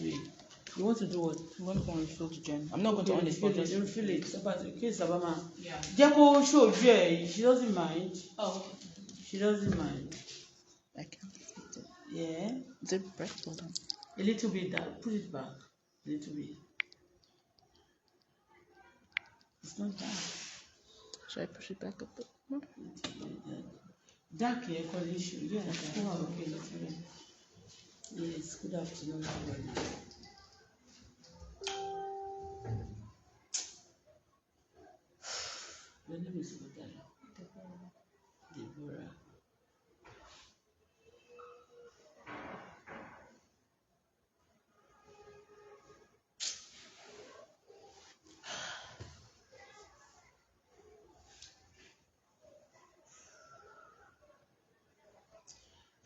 Bit. You want to do what? I'm going to go and refill the gen. I'm not going to on it, but Refill just it, refill it. Sábà kí sábà máa. Yeah. Jẹ́ kó ṣojú ẹ̀, she doesn't mind. Oh, okay. She doesn't mind. I can't fit it. Yeah. Is it bright? Hold on. A little bit down. Put it back. A little bit. It's not dark. Should I push it back a bit more? Little bit dark. Dark yẹn kọ́ ní issue. Yeah, ó wà okay little bit. Yes, good afternoon, everybody. Your name is what, darling? Deborah.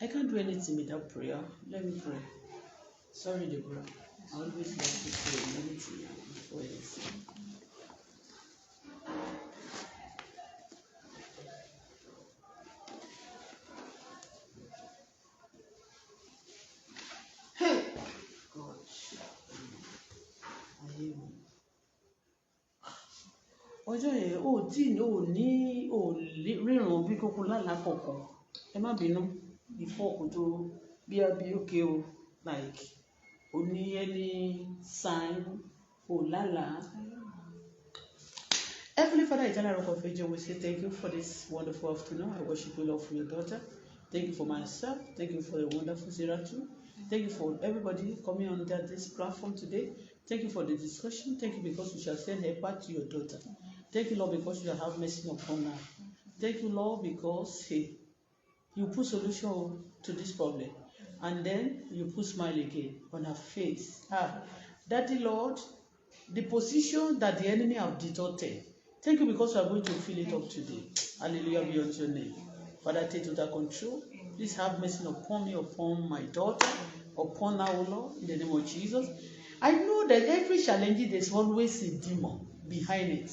I can't do anything without prayer. Let me pray. Sorry, Deborah. I always like to pray in anything before anything. Hey! God. Ayé mi. Ọjọ́ yẹn, ó tí ò ní ò ríran bí kókó lálàá kankan. Ẹ má bínú. Before kó tó bí a bí okay o, like, o ní any sign, o lálàá. Heavenly Father, Eternal Rock of Ages, we say thank you for this wonderful afternoon. I worship you, Lord, for your daughter. Thank you for myself. Thank you for the wonderful Sarah too. Thank you for everybody coming under this platform today. Thank you for the discussion. Thank you because you shall send help back to your daughter. Thank you, Lord, because you shall have mercy upon her. Thank you, Lord, because hey, you put solution to this problem. And then you put smile again on her face. Ah, Daddy Lord, the position that the enemy have distorted. Thank you because you are going to fill it up today. Hallelujah be unto your name. Father, take total control. Please have mercy upon me, upon my daughter, upon our Lord, in the name of Jesus. I know that every challenge, there's always a demon behind it.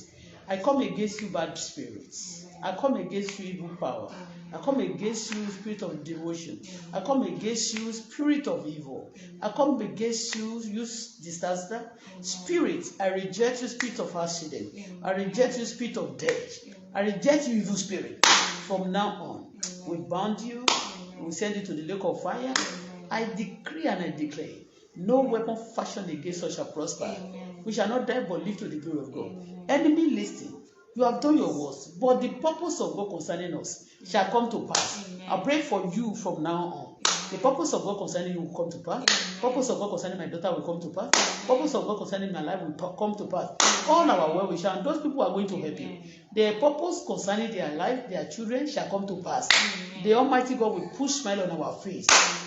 I come against you, bad spirits. I come against you, evil power. I come against you, spirit of devotion. I come against you, spirit of evil. I come against you, you disaster. Spirit, I reject you, spirit of accident. I reject you, spirit of death. I reject you, evil spirit. From now on, we bound you. We send you to the lake of fire. I decree and I declare, no weapon fashioned against us shall prosper. We shall not die but live to the glory of God. Enemy, listen. You have done your worst, but the purpose of God concerning us shall come to pass. I pray for you from now on. The purpose of God concerning you will come to pass. Purpose of God concerning my daughter will come to pass. Purpose of God concerning my life will come to pass. All our well wishes, and those people are going to help you. The purpose concerning their life, their children shall come to pass. The Almighty God will put smile on our face.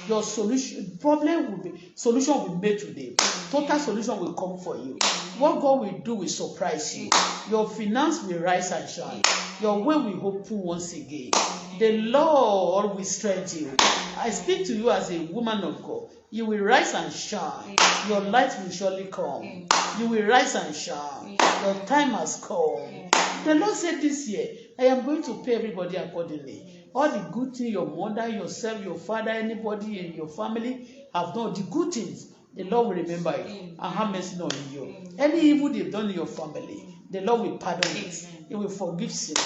Your solution problem will be solution will be made today. Total solution will come for you. What God will do will surprise you. Your finance will rise and shine. Your way will open once again. The Lord will strengthen you. I speak to you as a woman of God. You will rise and shine. Your light will surely come. You will rise and shine. Your time has come. The Lord said this year, I am going to pay everybody accordingly. All the good things your mother, yourself, your father, anybody in your family have done, the good things, the Lord will remember it and have mercy on you. Any evil they've done in your family, the Lord will pardon it. He will forgive sin.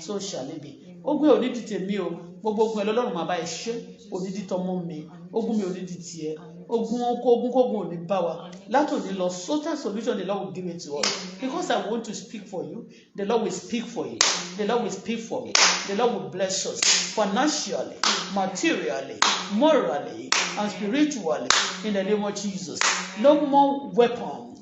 So shall it be. Ogun ò ní di tèmi o, gbogbo ogun ẹ lọ́lọ́run máa bá ẹ ṣe, ò ní di tọmọ mi, ogun mi ò ní di tiẹ̀, ogun ogun kógun ò ní bá wa. Látòní lọ, total solution the Lord will give it to us. Because I want to speak for you, the Lord will speak for you. The Lord will speak for me. The Lord will bless us financially, materially, morally, and spiritually in the name of Jesus. No more weapon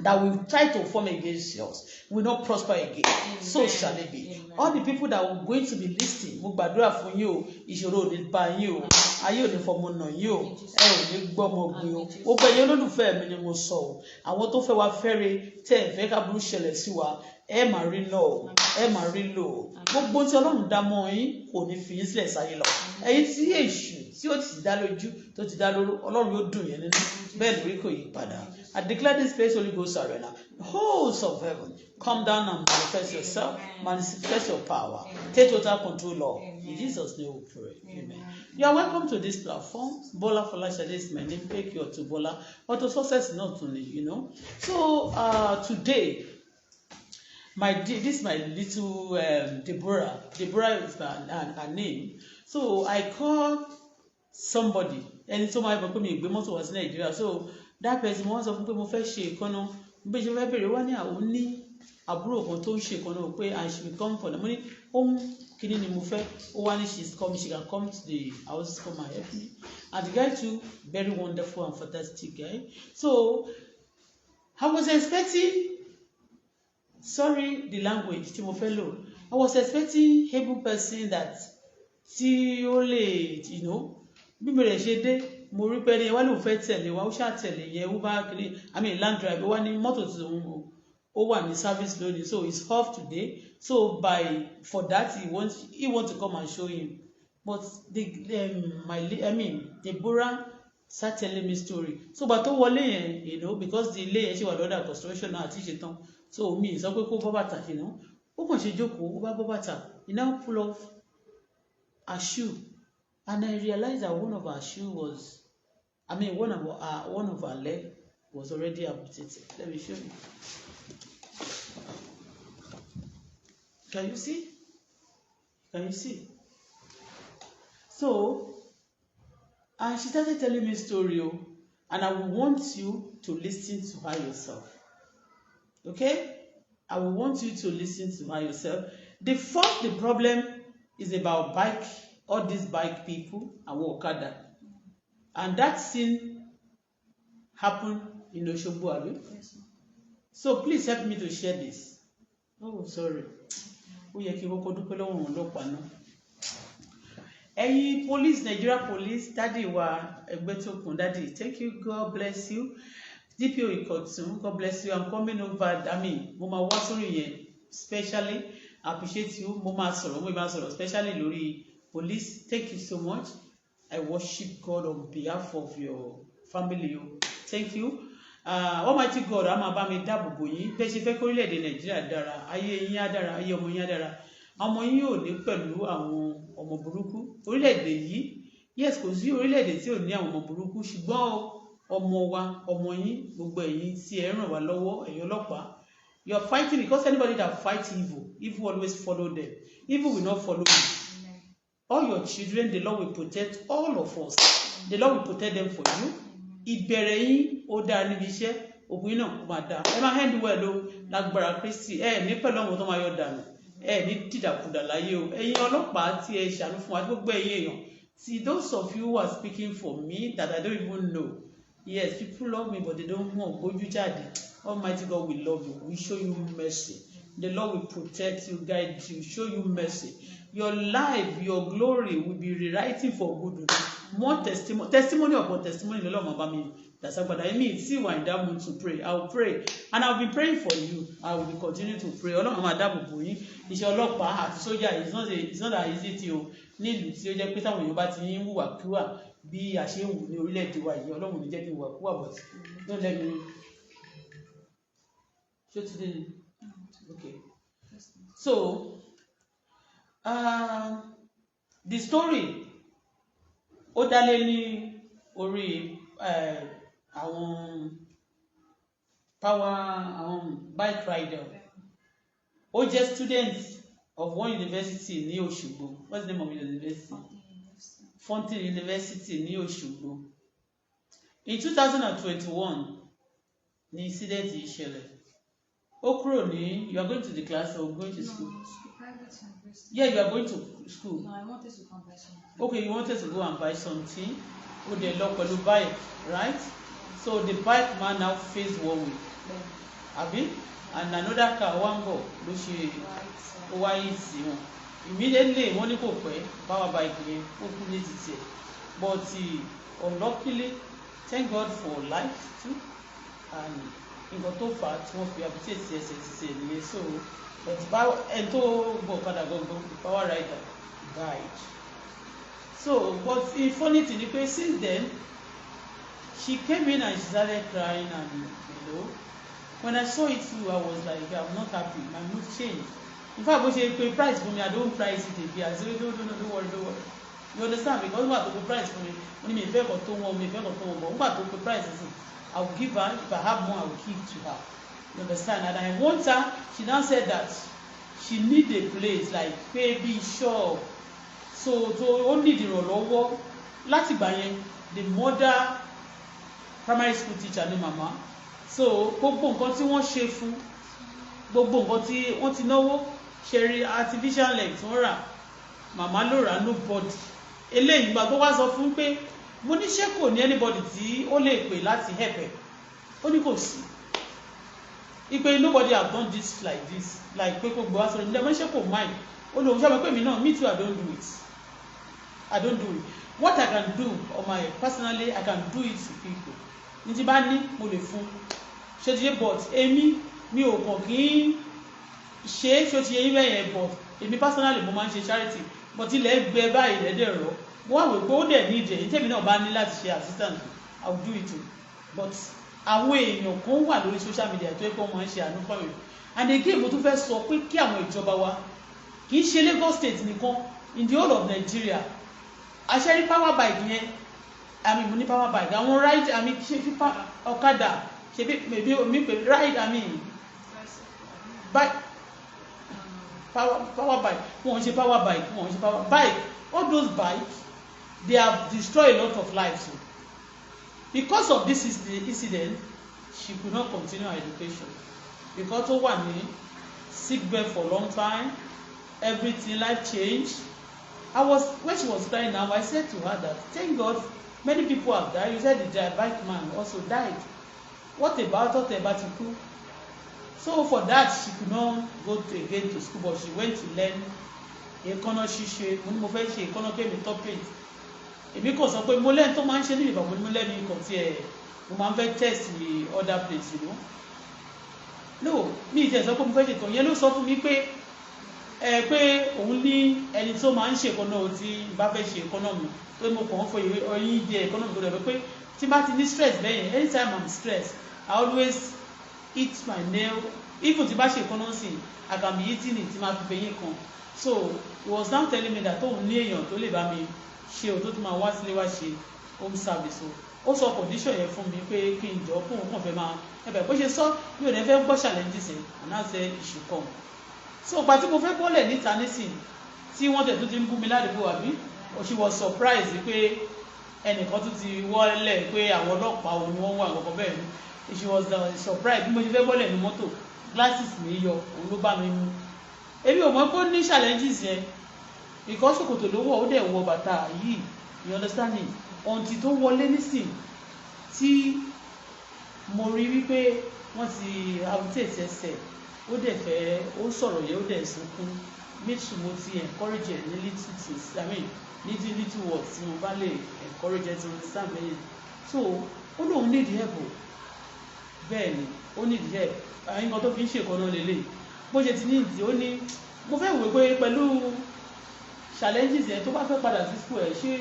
that will try to form against us will not prosper again. So shall it be. All the people that are going to be listening, mo gbàdúrà fún yín o, ìṣòro ò ní bá yín o, ayé ò ní fọmọ nà yín o, ẹ ò ní gbọ́mọ gbin o. Gbogbo ẹ̀yin olólùfẹ́ mi ni mo sọ o, àwọn tó fẹ́ wa fẹ́re, tẹ́ ẹ̀ fẹ́ káburú ṣẹlẹ̀ sí wa, Ẹ máa rí lọ o, ẹ máa rí lò ó. Gbogbo tí Ọlọ́run dá mọ́ yín kò ní fi yín sílẹ̀ sáyé lọ. Ẹ̀yin tí èṣù tí ó ti dá lójú, tó ti dá lóró, Ọlọ́run yóò dùn yẹn nínú. Bẹ́ẹ̀ lórí, kò yí padà. I declare this place Holy Ghost arena. Hosts of heaven, come down and manifest yourself, manifest your power, take total control, Lord. In Jesus' name we pray, amen. You are welcome to this platform. Bola Folashade is my name. Take your to Bola Auto Success, not only. So today, my this my little Deborah. Deborah is her name. So I call somebody, ẹni tó máa bọ̀ pé mi gbé mọ́tò wá sí Nàìjíríà. So that person, mo wá sọ fún pé mo fẹ́ ṣe ìkànnà bí ṣe fẹ́ bèrè wá ní àwọn ní àbúrò kan tó ń ṣe ìkànnà pé I should come for them. Mo ní ó mú kíní ni mo fẹ́. Ó wá ní she's come, she can come to the house, come and help me. And the guy too, very wonderful and fantastic guy. So I was expecting, sorry, the language tí mo fẹ́ lò, I was expecting able person that tí ó lè bí mo rẹ̀ ṣe dé, mo rí pé ẹni wá lóun fẹ́ tẹ̀lé wa. Ó ṣáà tẹ̀lé yẹn, ó bá kiri, I mean, land drive. Ó wá ní mọ́tò tí òun ó wà ní service lónìí, so it's off today. So by for that he want to come and show him. But the my, I mean, Deborah start telling me story. So gbà tó wọlé yẹn, because the ilé yẹn ṣì wà lọ́dà construction náà àti ṣetán, so mi sọ pé kó bọ́ bàtà, ó kàn ṣe jókòó, ó bá bọ́ bàtà. He now pull off her shoe and I realized that one of her shoe was, I mean, one of her leg was already amputated. Let me show you. Can you see? Can you see? So, and she started telling me story o, and I will want you to listen to her yourself. Okay? I will want you to listen to her yourself. The first, the problem is about bike, all these bike people, àwọn ọ̀kadà. And that scene happened in Osogbo, abi? Yes, ma'am. So please help me to share this. Oh, sorry. Ó yẹ kí n kọ́kọ́ dúpẹ́ lọ́wọ́ àwọn ọlọ́pàá náà. Ẹ̀yin police, Nigeria police, daddy wa Ẹgbẹ́tókun, daddy, thank you, God bless you. DPO Ìkọ̀tún, God bless you. I'm coming over, I mean, mo máa wá sórí yẹn, specially appreciate you. Mo máa sọ̀rọ̀ specially lórí police. Thank you so much. I worship God on behalf of your family o. Thank you. Almighty God á máa bá mi dáàbò bò yín. Bẹ́ẹ̀ ṣe fẹ́ kí orílẹ̀-èdè Nàìjíríà dára, ayé yín á dára, ayé ọmọ yín á dára. Ọmọ yín ò ní pẹ̀lú àwọn ọmọ burúkú. Orílẹ̀-èdè yìí, yes, kò sí orílẹ̀-èdè tí ò ní àwọn ọmọ burúkú, ṣùgbọ́n ọmọ wa, ọmọ yín, gbogbo ẹ̀yin tí ẹ ràn wá lọ́wọ́, ẹ̀yin ọlọ́pàá, you are fighting, because anybody that fight evil, evil always follow them. Evil will not follow you. Amen. All your children, the Lord will protect all of us. The Lord will protect them for you. Ìbẹ̀rẹ̀ yín ó dáa níbi iṣẹ́, òpin náà ó máa dáa. Ẹ máa hand well o, lágbára Kristi. Ẹ ní pẹ̀lú àwọn tó máa yọ dànù. Ẹ ní dìdàkudà láyé o. Ẹ̀yin ọlọ́pàá tí ẹ ṣàánú fún wa, gbogbo ẹ̀yin èèyàn. See, those of you who are speaking for me that I don't even know. Yes, people love me, but they don't want gbójú jáde. Almighty God will love you, will show you mercy. The Lord will protect you, guide you, show you mercy. Your life, your glory will be rewriting for good. More testimony, testimony upon testimony. Lọ́lọ́ máa bá mi dàságbàdà. Èmi tí wà in that mood to pray. I will pray and I will be praying for you. I will be continue to pray. Ọlọ́run máa dáàbò bò yín. Iṣẹ́ ọlọ́pàá àti sójà is not an easy thing o. Ní ìlú tí ó jẹ́ pé táwọn èèyàn bá ti ń hùwàkíwà bí a ṣe ń wù ní orílẹ̀-èdè wa yìí, Ọlọ́run ò ní jẹ́ kí n hùwàkíwà, but don't let me. Ṣé ó ti dé ni? Okay. So, the story ó dálé ní orí àwọn power, àwọn bike rider. Ó jẹ́ student of one university ní Òṣogbo. What's the name of the university? Fountain University ní Òṣogbo. In 2021 ní incident yìí ṣẹlẹ̀. Ó kúrò ní, you are going to the class or going to school? No, school, private university. Yeah, you are going to school. No, I wanted to come buy something. Okay, you wanted to go and buy something. Ó dẹ̀ lọ pẹ̀lú bike, right? So the bike man now face one way, àbí? And another car wá ń bọ̀ ló ṣe Right. ó wáyé sí wọn immediately. Wọ́n ní kò pẹ́, power bike yẹn ó kú ní títì ẹ̀. But unluckily, thank God for life too, and Nǹkan tó fà á tí wọ́n fi amputate ẹsẹ̀ títí ẹ̀ nìyẹn. So but báwo ẹni tó gun ọ̀kadà gangan, the power rider, died. So but the funny thing ni pé since then she came in and she started crying, and when I saw it too, I was like, I'm not happy. My mood changed. In fact, bó ṣe pé price fún mi, I don't price it again. I say, "No, no, no, don't worry, don't worry." You understand? Because nígbà tó pé price fún mi, mo ní mi ìfẹ́ kan tó wọ́n, mi ìfẹ́ kan tó wọ́n, but nígbà tó pé price sí, I will give her. If I have more, I will give to her, you understand? And I want her. She now said that she need a place like baby shop, so to ó need ìrànlọ́wọ́. Láti ìgbà yẹn, the mother, primary school teacher ni màmá, so gbogbo nǹkan tí wọ́n ṣe fún, gbogbo nǹkan tí wọ́n ti náwó ṣe rí, artificial leg tí wọ́n rà, màmá ló rà, nobody. Eléyìí ìgbà tó wá sọ fún pé mo ní ṣé kò ní anybody tí ó lè pè láti help ẹ̀, ó ní kò sí, ipe nobody have done this like this, like pé kó gbé wá sọ̀rọ̀ nílẹ̀. Mo ní ṣé kò mind? Ó lóun ṣàbẹ̀ pé mi náà, me too, I don't do it, I don't do it. What I can do on my personally, I can do it to people. Ní tí bá ní mo lè fún, ṣé ti yé? But èmi mi ò kàn kí ń ṣe é, ṣé ti yé yín bẹ́yẹn? But èmi personally, mo máa ń ṣe charity, but ilẹ̀ gbẹ báyìí, ilẹ̀ dẹ̀ rọ̀. Mo wá wò pé ó dẹ̀ ní ìdẹ̀ yìí, tèmi náà bá ní láti ṣe assistant, I will do it too. But àwọn èèyàn kan wà lórí social media tó yẹ kó máa ń ṣe àánú fún mi. And again, mo tún fẹ́ sọ pé kí àwọn ìjọba wa, kì í ṣe Lagos State nìkan, in the whole of Nigeria, àṣẹrí power bike yẹn, I mean, mo ní power bike, àwọn ride, I mean, ṣe fífa ọ̀kadà, ṣe bí maybe mi pè ride, I mean bike, power bike. Wọn ò ṣe power bike, wọn ò ṣe power bike. All those bikes, they have destroyed a lot of lives o. Because of this incident, she could not continue her education because ó wà ní sick bed for long time. Everything, life change. I was when she was crying now, I said to her that thank God many people have died. You said the bike man also died. What about ọ̀tẹ̀ bá ti kú? So for that, she could not go to again to school, but she went to learn èékánná ṣíṣe. Mo ní mo fẹ́ ṣe èékánná kémi top it. Èmi kò sọ pé mo lẹ́nu tó máa ń ṣe ní ìbàbọ̀ ní mo lẹ́nu ikọ̀ tí ẹ̀ mo máa ń fẹ́ test the other place. No, mi ì tẹ̀ sọ pé mo fẹ́ ṣètò yẹn. Ló sọ fún mi pé ẹ pé òun ní ẹni tó máa ń ṣe èékánná o, tí n bá fẹ́ ṣe èékánná mi, pé mo kàn ń fọ ọyìn jẹ èékánná mi tó dẹ̀ pé tí n bá ti ní stress bẹ́yẹn, anytime I'm stressed, I always eat my nail. Even tí bá ṣe èékánná sí, I can be eating it tí máa fi fẹ̀yìn kan. So he was now telling me that tóun ní èèyàn tó lè bá mi ṣe o, tó tún máa wá sílé wá ṣe home service o. Ó sọ condition yẹn fún mi pé kí n jọ kóun kàn fẹ́ máa ẹbẹ̀. Bó ṣe sọ, mi ò ní fẹ́ gbọ́ challenges ẹ̀, and I say he should come. So ìgbà tí mo fẹ́ bọ́lẹ̀ níta nísìn, tí wọ́n tẹ̀ tó ti ń bú mi ládùúgbò, àbí she was surprised pé ẹnìkan tún ti wọlé, pé àwọn ọlọ́pàá òun ni wọ́n wà kọ̀ọ̀kan bẹ́ẹ̀ ni. She was surprised bí mo ṣe fẹ́ bọ́lẹ̀ ní mọ́tò, glasses mi yọ, òun ló bá mi mú. Èmi ò mọ̀ pé ó ní challenges yẹn because ṣòkòtò ló wọ̀, ó dẹ̀ wọ bàtà yìí, you understand me? Until tó wọlé nísìn tí mo rí wípé wọ́n ti amputate ẹsẹ̀, ó dẹ̀ fẹ́ ó sọ̀rọ̀ yẹn, ó dẹ̀ sunkún. Me too, mo ti encourage ẹ̀ ní little things, I mean, little little words tí mo bá lè encourage ẹ̀ to understand me. So ó lóun need help o. Bẹ́ẹ̀ ni, ó need help. Àwọn nǹkan tó fi ń ṣèkọ́nà lélẹ̀ bó ṣe ti ní ìdí, ó ní mo fẹ́ wò pé pẹ̀lú challenges yẹn, tó bá fẹ́ padà sí school ẹ̀, ṣé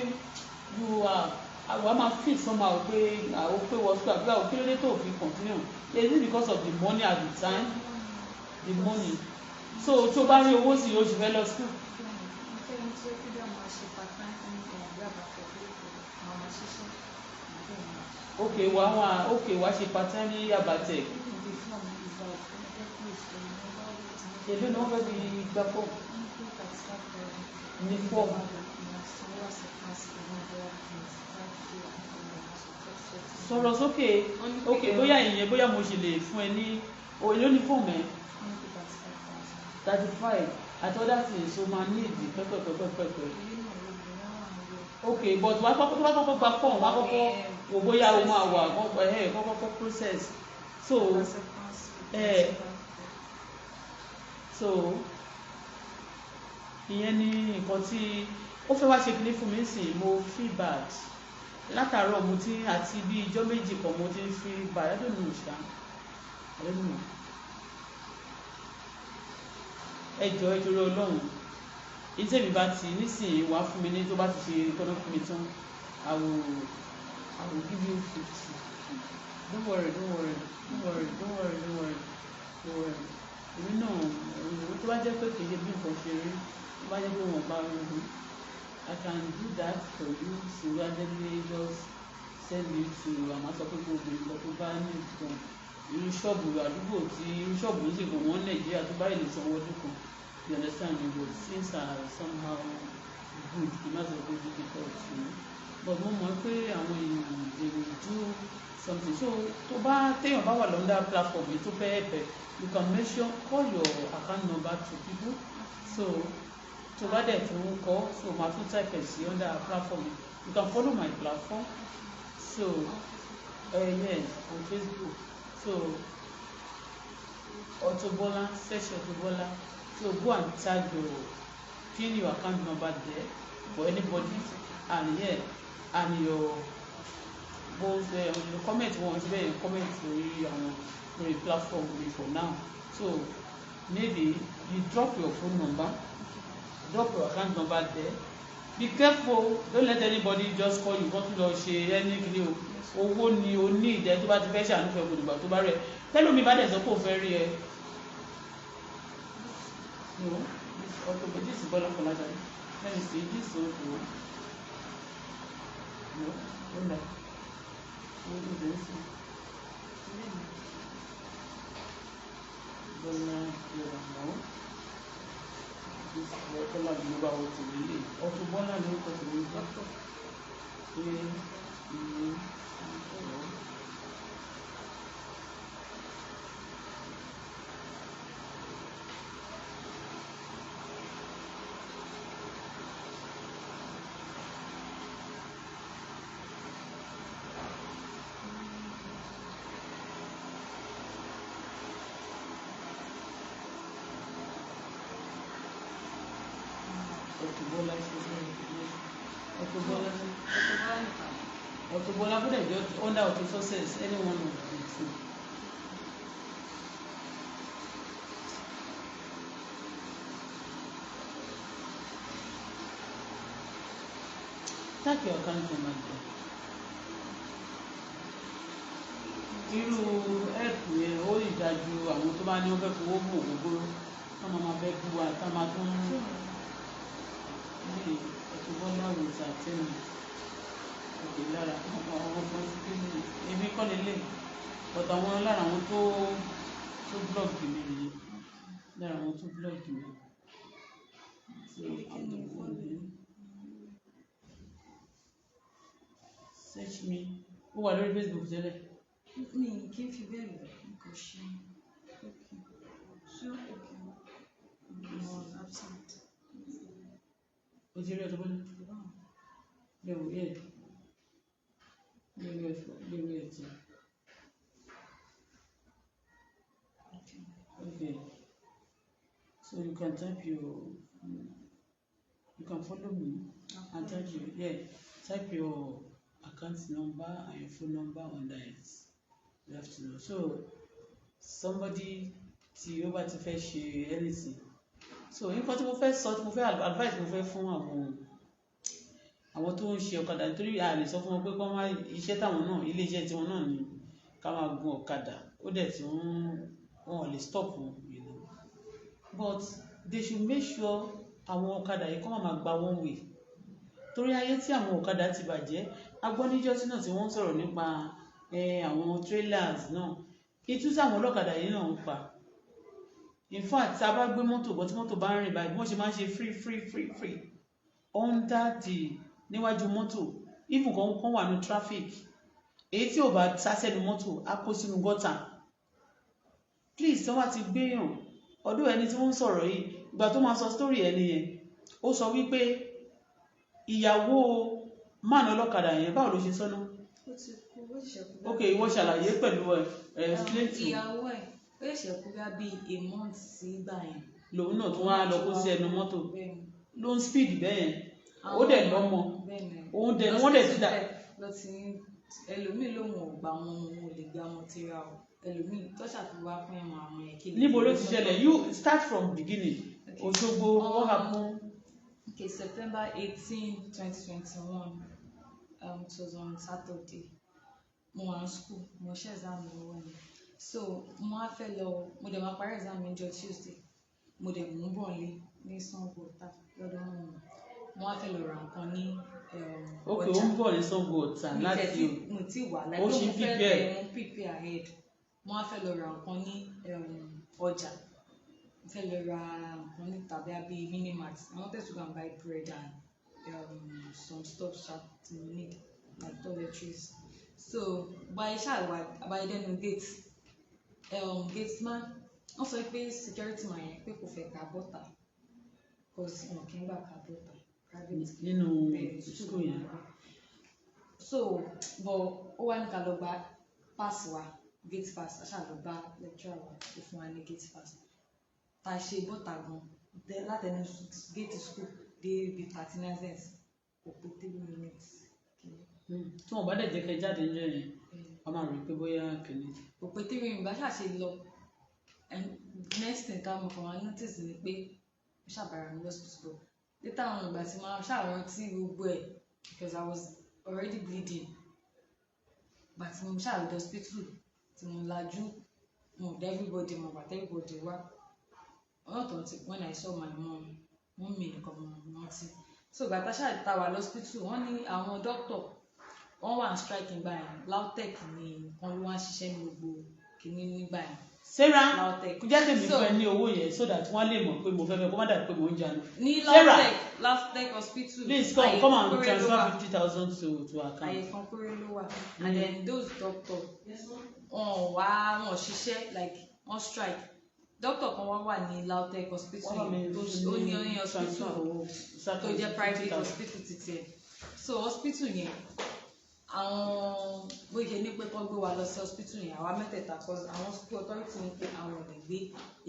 you are àwa máa feel somehow pé àwọn pé wọ́n school àbí àwọn kí ló dé tó fi continue? Is it because of the money at the time, the money? So tó bá rí owó sí, o sì fẹ́ lọ school. Mo fẹ́ ní tí ó fi bí ọmọ ṣe part time ní ìgbà àbàtẹ̀ pé màá máa ṣiṣẹ́ bẹ́ẹ̀ ni. Ok, wà wà, ok, wà ṣe part time ní Yaba Tech. Even the form is like mo fẹ́ close for me wá wait ní. Èló ni wọ́n fẹ́ fi gba form? Wọ́n ní pé 35,000. Ní form? Ìyá sanwó acceptance fee náà bóyá 25K. Sọ̀rọ̀ sókè. Ok, bóyá ìyẹn, bóyá mo ṣe lè fún ẹ ní o. Èló ní form ẹ? Wọ́n ní pé 35,000. 35 àti other things, so máa ní ìdí pẹ́pẹ́pẹ́pẹ́pẹ́. Ilé náà ló gbé náà wà nílé. Ok, but wàá kọ́kọ́, tó bá kọ́kọ́ gba form, wàá kọ́kọ́ wò bóyá o máa wà kọ́kọ́ ẹ̀ kọ́kọ́ process. So acceptance fee 25K. So ìyẹn ni nǹkan tí ó fẹ́ wá ṣe kinní fún mi sìn. Mo feel bad látàárọ̀, mo ti àti bí ijọ́ 2 kan mo ti ń feel bad. I don't know ṣá. I don't know. Ẹ jọ̀ọ́, ẹ torí Ọlọ́run, ìtẹ̀mí bá ti nísìnyí wàá fún mi ní tó bá ti ṣe tọ́nà fún mi tán, I will give you 50. Don't worry, don't worry, don't worry, don't worry, don't worry, don't worry. Èmi náà, òun tó bá jẹ́ pé kì í ṣe bí nǹkan ṣe rí, tó bá jẹ́ pé wọ́n bá ń rí, I can do that for you singularly. Just send it to àmọ́ sọ pé kó o bèrè nǹkan tó bá ní nǹkan irú ṣọ́ọ̀bù àdúgbò tí irú ṣọ́ọ̀bù ń sì kàn wọ́n Nàìjíríà tó bá lè sanwó ọdún kan. You understand me? But things are somehow good, kì í má sọ pé difficult, but mo mọ̀ pé àwọn èèyàn, they will do something. So tó bá téèyàn bá wà l'under platform yìí tó fẹ́ help, you can mention, call your account number to people. So tó bá dẹ̀ tún kọ́, so máa tún type ẹ̀ sí under platform yìí. You can follow my platform. So yes, on Facebook. So Auto Bola, search Auto Bola. So go and tag your, pin your account number there for anybody. And yeah, and your both your comment wọn ti bẹ́ẹ̀ comment lórí àwọn lórí platform mi for now. So maybe you drop your phone number, drop your account number there. Be careful, don't let anybody just call you kó tún lọ ṣe ẹni kìíní o. Owó ni o ní ìdẹ tó bá ti fẹ́ ṣàánú fẹ́ gbòdìgbà tó bá rẹ tẹ́lómi bá dẹ̀ sọ pé ò fẹ́ rí ẹ. No, this Auto, this is Bola Folashade. Let me see this one. No, no, no, what is this? Bola Bola, no, this Bola Global Auto lele. Auto Bola lórúkọ tèmi jẹ́ A E O. Auto Bola ṣe ṣe Auto Bola. Auto Bola nìkan. Auto Bola kó dẹ̀ jẹ́ under Auto Success, any one of the two. Tag your account number there. Irú help yẹn ó lè dájú àwọn tó bá ní wọ́n fẹ́ fowó mú ògógóró wọ́n máa fẹ́ bú wa tá máa tún ní Auto Bola with attorney òkè lára àwọn kan sí kí ni èmi kọ́ lélẹ̀, but àwọn lára àwọn tó blog mi nìyẹn, lára àwọn tó blog mi. So I'm the one there. Search me. Ó wà lórí Facebook tẹ́lẹ̀. Mi kì í fi bẹ́ẹ̀ lọ, n kò ṣe. Okay. So, okay. I was absent. O ti rí Auto Bola lẹ́wọ̀ yẹ lẹ́wọ̀ ẹ̀fọ́ lẹ́wọ̀ ẹ̀tì. Okay. Okay, so you can type your, you can follow me and type your, yeah, type your account number and your phone number under it. You have to know. So somebody tí ó bá ti fẹ́ ṣe anything. So nǹkan tí mo fẹ́ sọ, tí mo fẹ́ advice mo fẹ́ fún àwọn tó ń ṣe ọ̀kadà, nítorí a lè sọ fún wọn pé kọ́ máa iṣẹ́ táwọn náà, ilé iṣẹ́ tiwọn náà ni ká máa gun ọ̀kadà, ó dẹ̀ tí wọn ò lè stop wọn. But they should make sure àwọn ọ̀kadà yìí kọ́ máa gba one way, torí ayé tí àwọn ọ̀kadà ti bàjẹ́. A gbọ́ níjọ́sí náà tí wọ́n ń sọ̀rọ̀ nípa àwọn trailers náà, ìtú tí àwọn ọlọ́kadà yìí náà ń pa. In fact, tá a bá gbé mọ́tò bọ́, tí mọ́tò bá ń rìn báyìí, bí wọ́n ṣe máa ń ṣe free free free free under the níwájú mọ́tò, even kan kan wà ní traffic, èyí tí ò bá sá sẹ́nu mọ́tò á kó sínú gọ́tà. Please, tí wọ́n bá ti gbéyàn ọdún, ẹni tí wọ́n ń sọ̀rọ̀ yìí, ìgbà tó máa sọ story ẹni yẹn, ó sọ wípé ìyàwó man ọlọ́kadà yẹn, báwo ló ṣe sọ́nà? Ó ti kú, ó ṣẹ̀ṣẹ̀ kú. Ok, ìwọ ṣàlàyé pẹ̀lú ẹ, explain to. Ìyàwó ẹ̀, ó ṣẹ̀ṣẹ̀ kú bí a month sí ìgbà yẹn. Lòun náà tún wá lọ kó sí ẹnu mọ́tò. Bẹ́ẹ̀ni. Ló ń speed bẹ́ẹ̀ yẹn, ó dẹ̀ lọ́mọ. Bẹ́ẹ̀ni. Òun dẹ̀ wọ́n dẹ̀ ti dà Lọ ti ń Ẹlòmíì lòun ò gbà wọn, òun ò lè gba wọn tira o. Ẹlòmíì tó ṣàfihàn pín wọn àwọn yẹn kí lè. Níbo ló ti ṣẹlẹ̀? You start from beginning. Òṣogbo, what happen? Okay, September 18, 2021. It was on Saturday. Mo wà ní school, mo ṣe exam lọ́wọ́ ni. So mo wá fẹ́ lọ, mo dẹ̀ máa parí exam mi níjọ́ Tuesday. Mo dẹ̀ mú bọ̀ nílé ní Sango Ọ̀tà lọ́dọ̀ mọ́ mi. Mo wá fẹ́ lọ ra nǹkan ní Ok, ó ń bọ̀ ní Sango Ọ̀tà mi láti tẹ̀ tí mo ti wà like Ó ṣì ń mo fẹ́ prepare. Mo prepare ahead. Mo wá fẹ́ lọ ra nǹkan ní ọjà. Mo fẹ́ lọ ra nǹkan ní tàbí àbí minimart. I wanted to go and buy bread and some stuff sha tí mo need, like toiletries. So báyìí ṣáà wà báyìí dẹnu gate, gate man, wọ́n sọ pé security man yẹn pé kò fẹ́ ká bọ́tà, cause wọn kì í gbà ká bọ́tà private Nínú bẹ́ẹ̀ school yẹn. So but ó wá ní ká lọ gba pass wa, gate pass. A ṣáà lọ bá lecturer wa, ó fún wa ní gate pass. Tá a ṣe bọ́tà gan látẹnu gate school dé ibi 39 kò pé 3 minutes kìíní. Tí wọn bá dẹ̀ jẹ́ kẹ́ jáde níjọ́ yẹn, a máa rí i pé bóyá kìíní. Kò pé 3 minutes bá ṣáà ṣe lọ, and next thing tá mo kàn wá notice ni pé mo ṣàbàrà mi lọ́sibítù. Later on, ìgbà tí mo ṣàrántí gbogbo ẹ̀, because I was already bleeding, ìgbà tí mo ṣáà lọ hospital, tí mo lajú, mo dá everybody mo gbà tí everybody wá not until when I saw my mom, mom mi nìkan mo rántí. So ìgbà tá ṣáà ta wà lọ́sibítù, wọ́n ní àwọn doctor wọ́n wà ní strike nígbà yẹn. LAUTECH ni nǹkan ló wá ń ṣiṣẹ́ ní gbogbo kìíní nígbà yẹn. Sarah, LAUTECH. jẹ́ kí mi So- fún ẹ ní owó yẹn so that wọ́n lè mọ̀ pé mo fẹ́ fẹ́ kó má dàbí pé mò ń jánu. Ní Sarah. LAUTECH, LAUTECH hospital. Please come, Àyè come and péré ló transfer wà. 50,000 to account. Àyè kan péré ló wà, and then those doctor, wọn ò wá, wọn ò ṣiṣẹ́, like wọ́n strike. Doctor kan wá wà ní LAUTECH hospital Wọ́n bá mi yẹn tó ó ní ní hospital transfer owó tó jẹ́ private hospital títí ẹ̀. So hospital yẹn, àwọn bó ṣe ní pé kọ́ gbé wa lọ sí hospital yẹn, àwa mẹ́tẹ̀ẹ̀ta, cause àwọn school authority ní pé àwọn ò lè gbé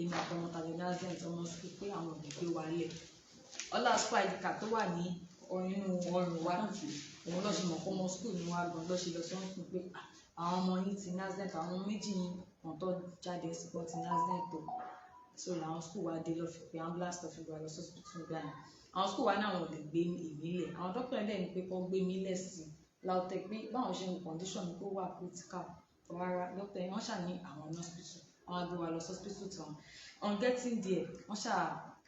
èmi àtọmọ tàbí ní accident, ọmọ school, pé àwọn ò lè gbé wa lẹ̀. Ọlá school ID card tó wà ní inú ọrùn wa, òun lọ́ ṣe mọ̀ kó ọmọ school ni wá gan, lọ́ ṣe lọ sí wọn fún pé, "Ah, àwọn ọmọ yín ti ní accident, àwọn méjì yín kan tó jáde sí pé wọ́n ti ní accident o." So làwọn school wa dé, lọ fi pé ambulance, lọ fi gbé wa lọ sí hospital nígbà yẹn. Àwọn school wa ní àwọn ò lè gbé èmi lẹ̀. Àwọn doctor yẹn dẹ̀ ní pé kó gbé mi lẹ̀ sí LAUTECH, pé báwọn ṣe ń wo condition mi, pé ó wà critical. Rárá, doctor yẹn, wọ́n ṣà ní àwọn ní hospital, wọ́n á gbé wa lọ sí hospital tán. On getting there, wọ́n ṣà,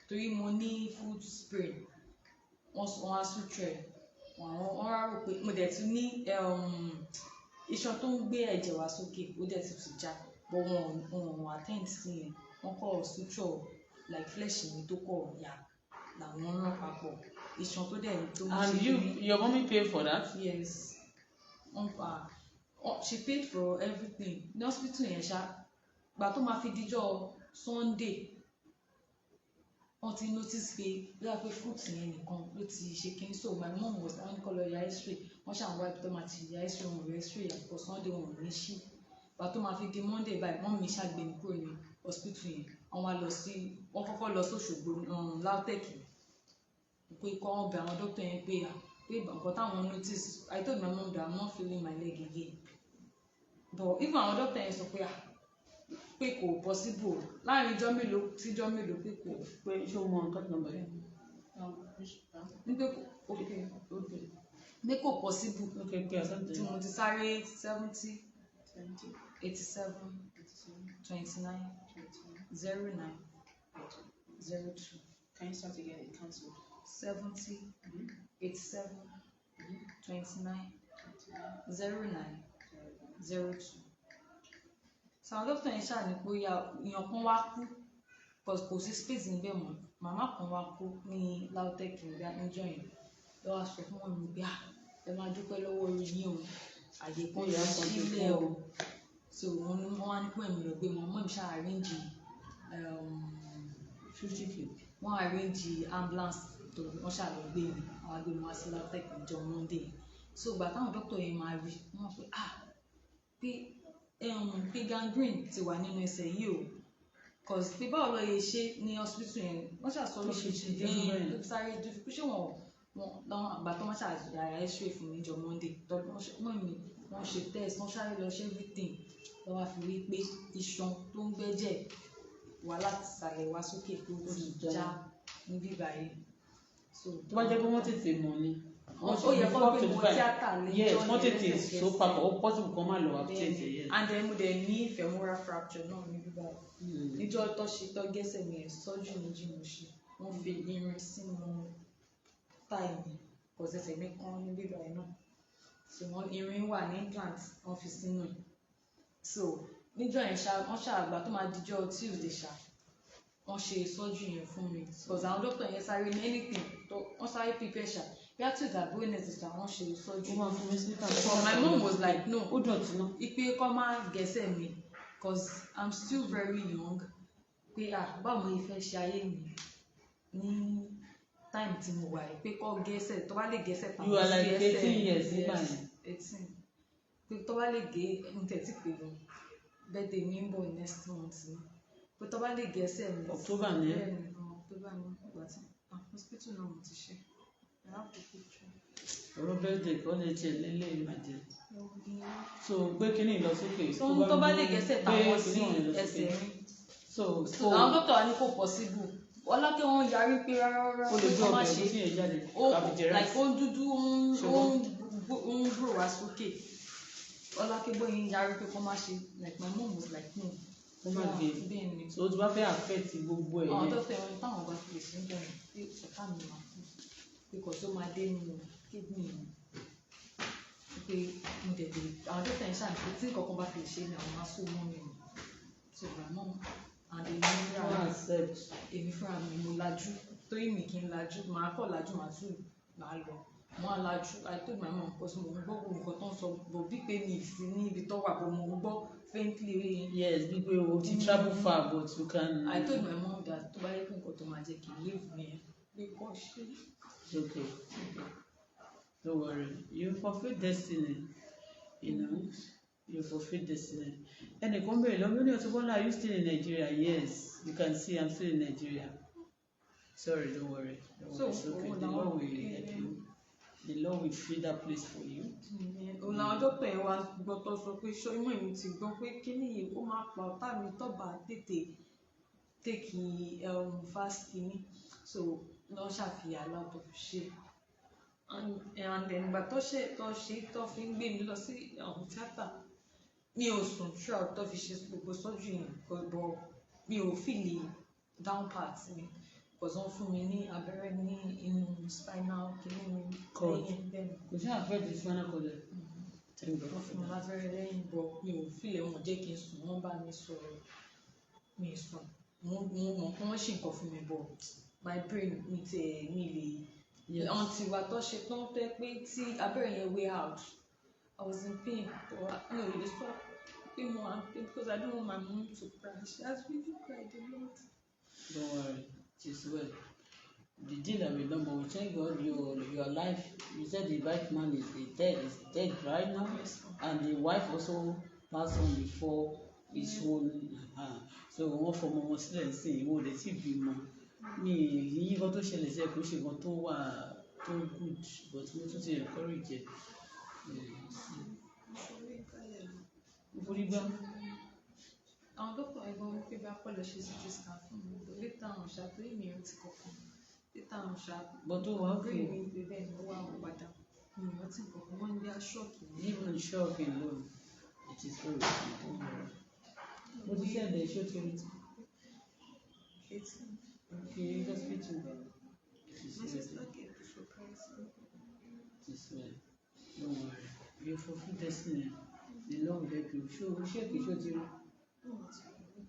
torí mo ní foot sprain, wọ́n á suture ẹ̀. Wọ́n wá rò pé mo dẹ̀ tún ní iṣan tó ń gbé ẹ̀jẹ̀ wá sókè, ó dẹ̀ tún ti já, but wọn ò attend sí yẹn. Wọ́n kọ́ suture like flesh mi tó kọ̀ ya làwọn rán papọ̀, iṣan tó dẹ̀ tó ń And ṣe you, kíní. your mommy pay for that? Yes, wọ́n pa, she paid for everything ní hospital yẹn ṣá. Gbà tó máa fi díjọ́ Sunday, wọ́n ti notice pé bí wàá pé foot yẹn nìkan ló ti ṣe kíní. So my mom was, wọ́n ní kó lọ ya x-ray. Wọ́n ṣàn wá ibi tó máa ti ya x-ray, wọn ò rí x-ray àkọ́kọ́ Sunday, wọn ò ní ṣí. Gbà tó máa fi di Monday báyìí, mom mi ṣàgbé mi kúrò ní hospital yẹn. Wọ́n wá lọ sí, wọ́n kọ́kọ́ lọ sí Òṣogbo, LAUTECH, pé kọ́ wọ́n bẹ àwọn doctor yẹn pé à pé nǹkan táwọn notice. I told my mom that I'm not feeling my leg again, but even àwọn doctor yẹn sọ pé à pé kò possible láàrin ijọ́ mélòó sí ijọ́ mélòó, pé kò Pé ṣé o mọ account number yẹn? Ní pé kò, okay, ní kò possible. Okay, pé account Tí mo ti sáré 70 87 29 09 02. Can you start again? It cancelled. 70 87 29 09 02. So àwọn dókítà yẹn ṣáà ní pé ó yá, èèyàn kan wá kú, cause kò sí space níbẹ̀ mọ́. Màmá kan wá kú ní LAUTECH nígbà níjọ́ yẹn, lọ́wọ́ wá sọ fún wọn pé, "Ah, ẹ máa dúpẹ́ lọ́wọ́ orí yín o, àyè kan Ìyá ti kan ti sílẹ̀ kú. o." So wọ́n ní wọ́n wá ní pé èmi lọ gbé wọn, mọ́ mi ṣáà arrange 50K. Wọ́n arrange ambulance tó wọ́n ṣáà lọ gbé mi, wọ́n á gbé mi wá sí LAUTECH níjọ́ Monday. So ìgbà táwọn dókítà yẹn máa rí wọ́n pé, ah, pé pé gangrene ti wà nínú ẹsẹ̀ yìí o, cause pé báwo lọ yẹ ṣe ní hospital yẹn, wọ́n ṣàṣọ Tó ṣe ti dé fún bẹ́ẹ̀. tó sáré dé pé ṣé wọ́n lọ́wọ́ àgbà tó wọ́n ṣàyà x-ray fún mi níjọ́ Monday tó wọ́n mi Wọ́n ṣe test, wọ́n sáré lọ ṣe everything. Lọ́ wá fi rí pé iṣan tó ń gbẹ́jẹ̀ wá láti ìsàlẹ̀ wá sókè tó Ó ti ti já. já níbí báyìí. So Tó bá jẹ́ pé wọ́n tètè mọ̀ ni, wọ́n ó yẹ kó before gbé wọn 25 tíátà yes, lẹ́jọ́ wọ́n yẹn tètè so lẹ́sẹ̀kẹsẹ̀. papọ̀, ó possible kan má lọ amputate, yes. And then mo dẹ̀ ní femoral fracture náà níbí báyìí. Níjọ́ tó ṣe tó gẹ́sẹ̀ mi yẹn, surgery méjì mo ṣe. Wọ́n fi irin sínú thigh mi, cause ẹsẹ̀ mi kán níbí báyìí náà. So wọ́n irin wà ní implant wọ́n fi sínú ẹ̀. So níjọ́ yẹn ṣá, wọ́n ṣàgbà tó máa dijọ́ Tuesday ṣá, wọ́n ṣe surgery yẹn fún mi, cause àwọn doctor yẹn sáré ní anything tó wọ́n sáré prepare ṣá, bí a Tuesday àbí Wednesday ṣá, wọ́n ṣe Ó surgery. máa fún mi sílíkà. But my mom was like, no, Ó dọ̀tí náà. ipe kọ́ máa gẹ̀ẹ́sẹ̀ mi, cause I'm still very young, pé ah, báwo mo fẹ́ ṣe ayé mi ní time tí mo wà yìí, pé kọ́ gẹ̀ẹ́sẹ̀, tó bá lè gẹ̀ẹ́sẹ̀ You are tàwọn sí like ẹsẹ̀. 18 years nígbà Yes, yẹn. 18, pé tó bá lè gé n tẹ̀tí pé gan, birthday mi ń bọ̀ next month ni, pé tó bá lè gẹ̀ẹ́sẹ̀ mi. October ni ẹ́? Bẹ́ẹ̀ ni, October ni. Ìgbà tí ah, hospital náà mo ti ṣe. I have the picture. Ọ̀rọ̀ birthday kọ́ lè tiẹ̀ lélẹ̀ ìmàjẹ́. So gbé kínní lọ sókè. So tó bá lè gẹ̀ẹ́sẹ̀ Gbé tàwọn kínní sí wọ̀nyẹn lọ sókè. ẹsẹ̀ mi. So So àwọn dókítà wa ní kò possible. Ọlákẹ́ wọn yarí pé rárá rárá, ó lè pé gbé kó má ọbẹ̀ ṣe. ẹ̀gúsí yẹn jáde Ó tàbí jẹ like rice. ó ń dúdú, ó ń ó Ṣùgbọ́n ń ó ń grow wá sókè. Ọlákẹ́ bóyá ń yarí pé kó má ṣe, like my mom was like, no. Kó má gé. Bẹ́ẹ̀ ni. So ó ti bá fẹ́ affect gbogbo ẹ̀ Àwọn yẹn. dókítà wọn táwọn bá fi lè ṣe ń bẹ̀rẹ̀ pé ọ̀tá mi máa kú, pé kò tó máa dé nínú kidney mi, pé mo tètè àwọn dókítà yẹn ṣàní pé tí nǹkan kan bá fi lè ṣe ni àwọn máa sún mọ́ mi nù. So my mom and èmi fúnra Wọ́n mi, accept. èmi fúnra mi mo lajú, torí mi kì í lajú, màá kọ̀ lajú, màá tún màá lọ, mo á lajú. I told my mom, because mo ń gbọ́ gbogbo nǹkan tó ń sọ, but bí pé mi ì sí ní ibi tó wà, but mo ń gbọ́ faintly. Yes, bí pé o ti travel far, but you can. I told my mom that tó bá yẹ kí nǹkan tó máa jẹ́ kí n leave mi ẹ̀ pé kọ́ ṣe. It's okay. It's okay. Don't worry. You fulfill destiny. You know, you fulfill destiny. Ẹnìkan bẹ̀rẹ̀ lọ́wọ́ ní Auto Bola, are you still in Nigeria? Yes, you can see I'm still in Nigeria. Sorry, don't worry. Don't So, worry. It's okay. òun The làwọn Lord will help you. The Lord will fill that place for you. Òun làwọn dókítà yẹn wá gbọ́ tó sọ pé ṣó imú èmi ti gbọ́ pé kíní yìí ó máa pa ọ̀tá mi tó bá tètè take fast kíní. So lọ́ ṣàfihàn aláwọ̀ tó fi ṣe, and then ìgbà tó ṣe tó fi ń gbé mi lọ sí tíátà, mi ò sùn throughout tó fi ṣe gbogbo surgery yẹn, but mi ò feel down part mi, because wọ́n fún mi ní abẹ́rẹ́ ní inú spinal kíní mi Cord. lẹ́yìn, bẹ́ẹ̀ ni. Kò sí affect the spinal cord ẹ̀. Thank God Wọ́n for fún mi that. lábẹ́rẹ́ lẹ́yìn, but mi ò feel ẹ̀. Wọ́n jẹ́ kí n sùn, wọ́n bá mi sọ̀rọ̀, mi ì sùn. Mo mọ̀ pé wọ́n ṣì nǹkan fún mi, but my brain mi tẹ̀ mi lè until ìgbà tó ṣe tán tó yẹ pé tí abẹ́rẹ́ yẹn way out, I was in pain, but mi ò lè sọ pé mo wà in pain because I don't want my mom to cry. She has really cried a lot. Don't worry, it is well. The deal that we done, but we thank God your life. You said the bike man is dead right now, Yes, ma'am. and the wife also passed on before his own. So wọ́n fọmọ wọn sílẹ̀ sí ìwọ ò lè tí bímọ. Mi yìí nǹkan tó ṣẹlẹ̀ sí ẹ kò ṣe nǹkan tó wà tó good, but mo tún ti encourage ẹ. Mo forí gbá. Àwọn dókítà ẹ̀gbọ́n mi pé bá pọ̀ lọ ṣe CT scan fún mi, but later on ṣá, torí mi ò rántí kankan later on ṣá. But ó wà okay. Brain mi pé bẹ́ẹ̀ ni ó wà ó padà, mi ò rántí kankan. Wọ́n ní bí a shock mi. Even shock alone, it is well with you. Don't worry. Mo ti send ẹ ṣé o ti rí ti. 18. Okay, hospital. It is My well. sister gave the surprise. It is well. Don't worry. You fulfill destiny. The Lord will help you. Ṣé o check it, ṣé o ti rí? No, it's okay.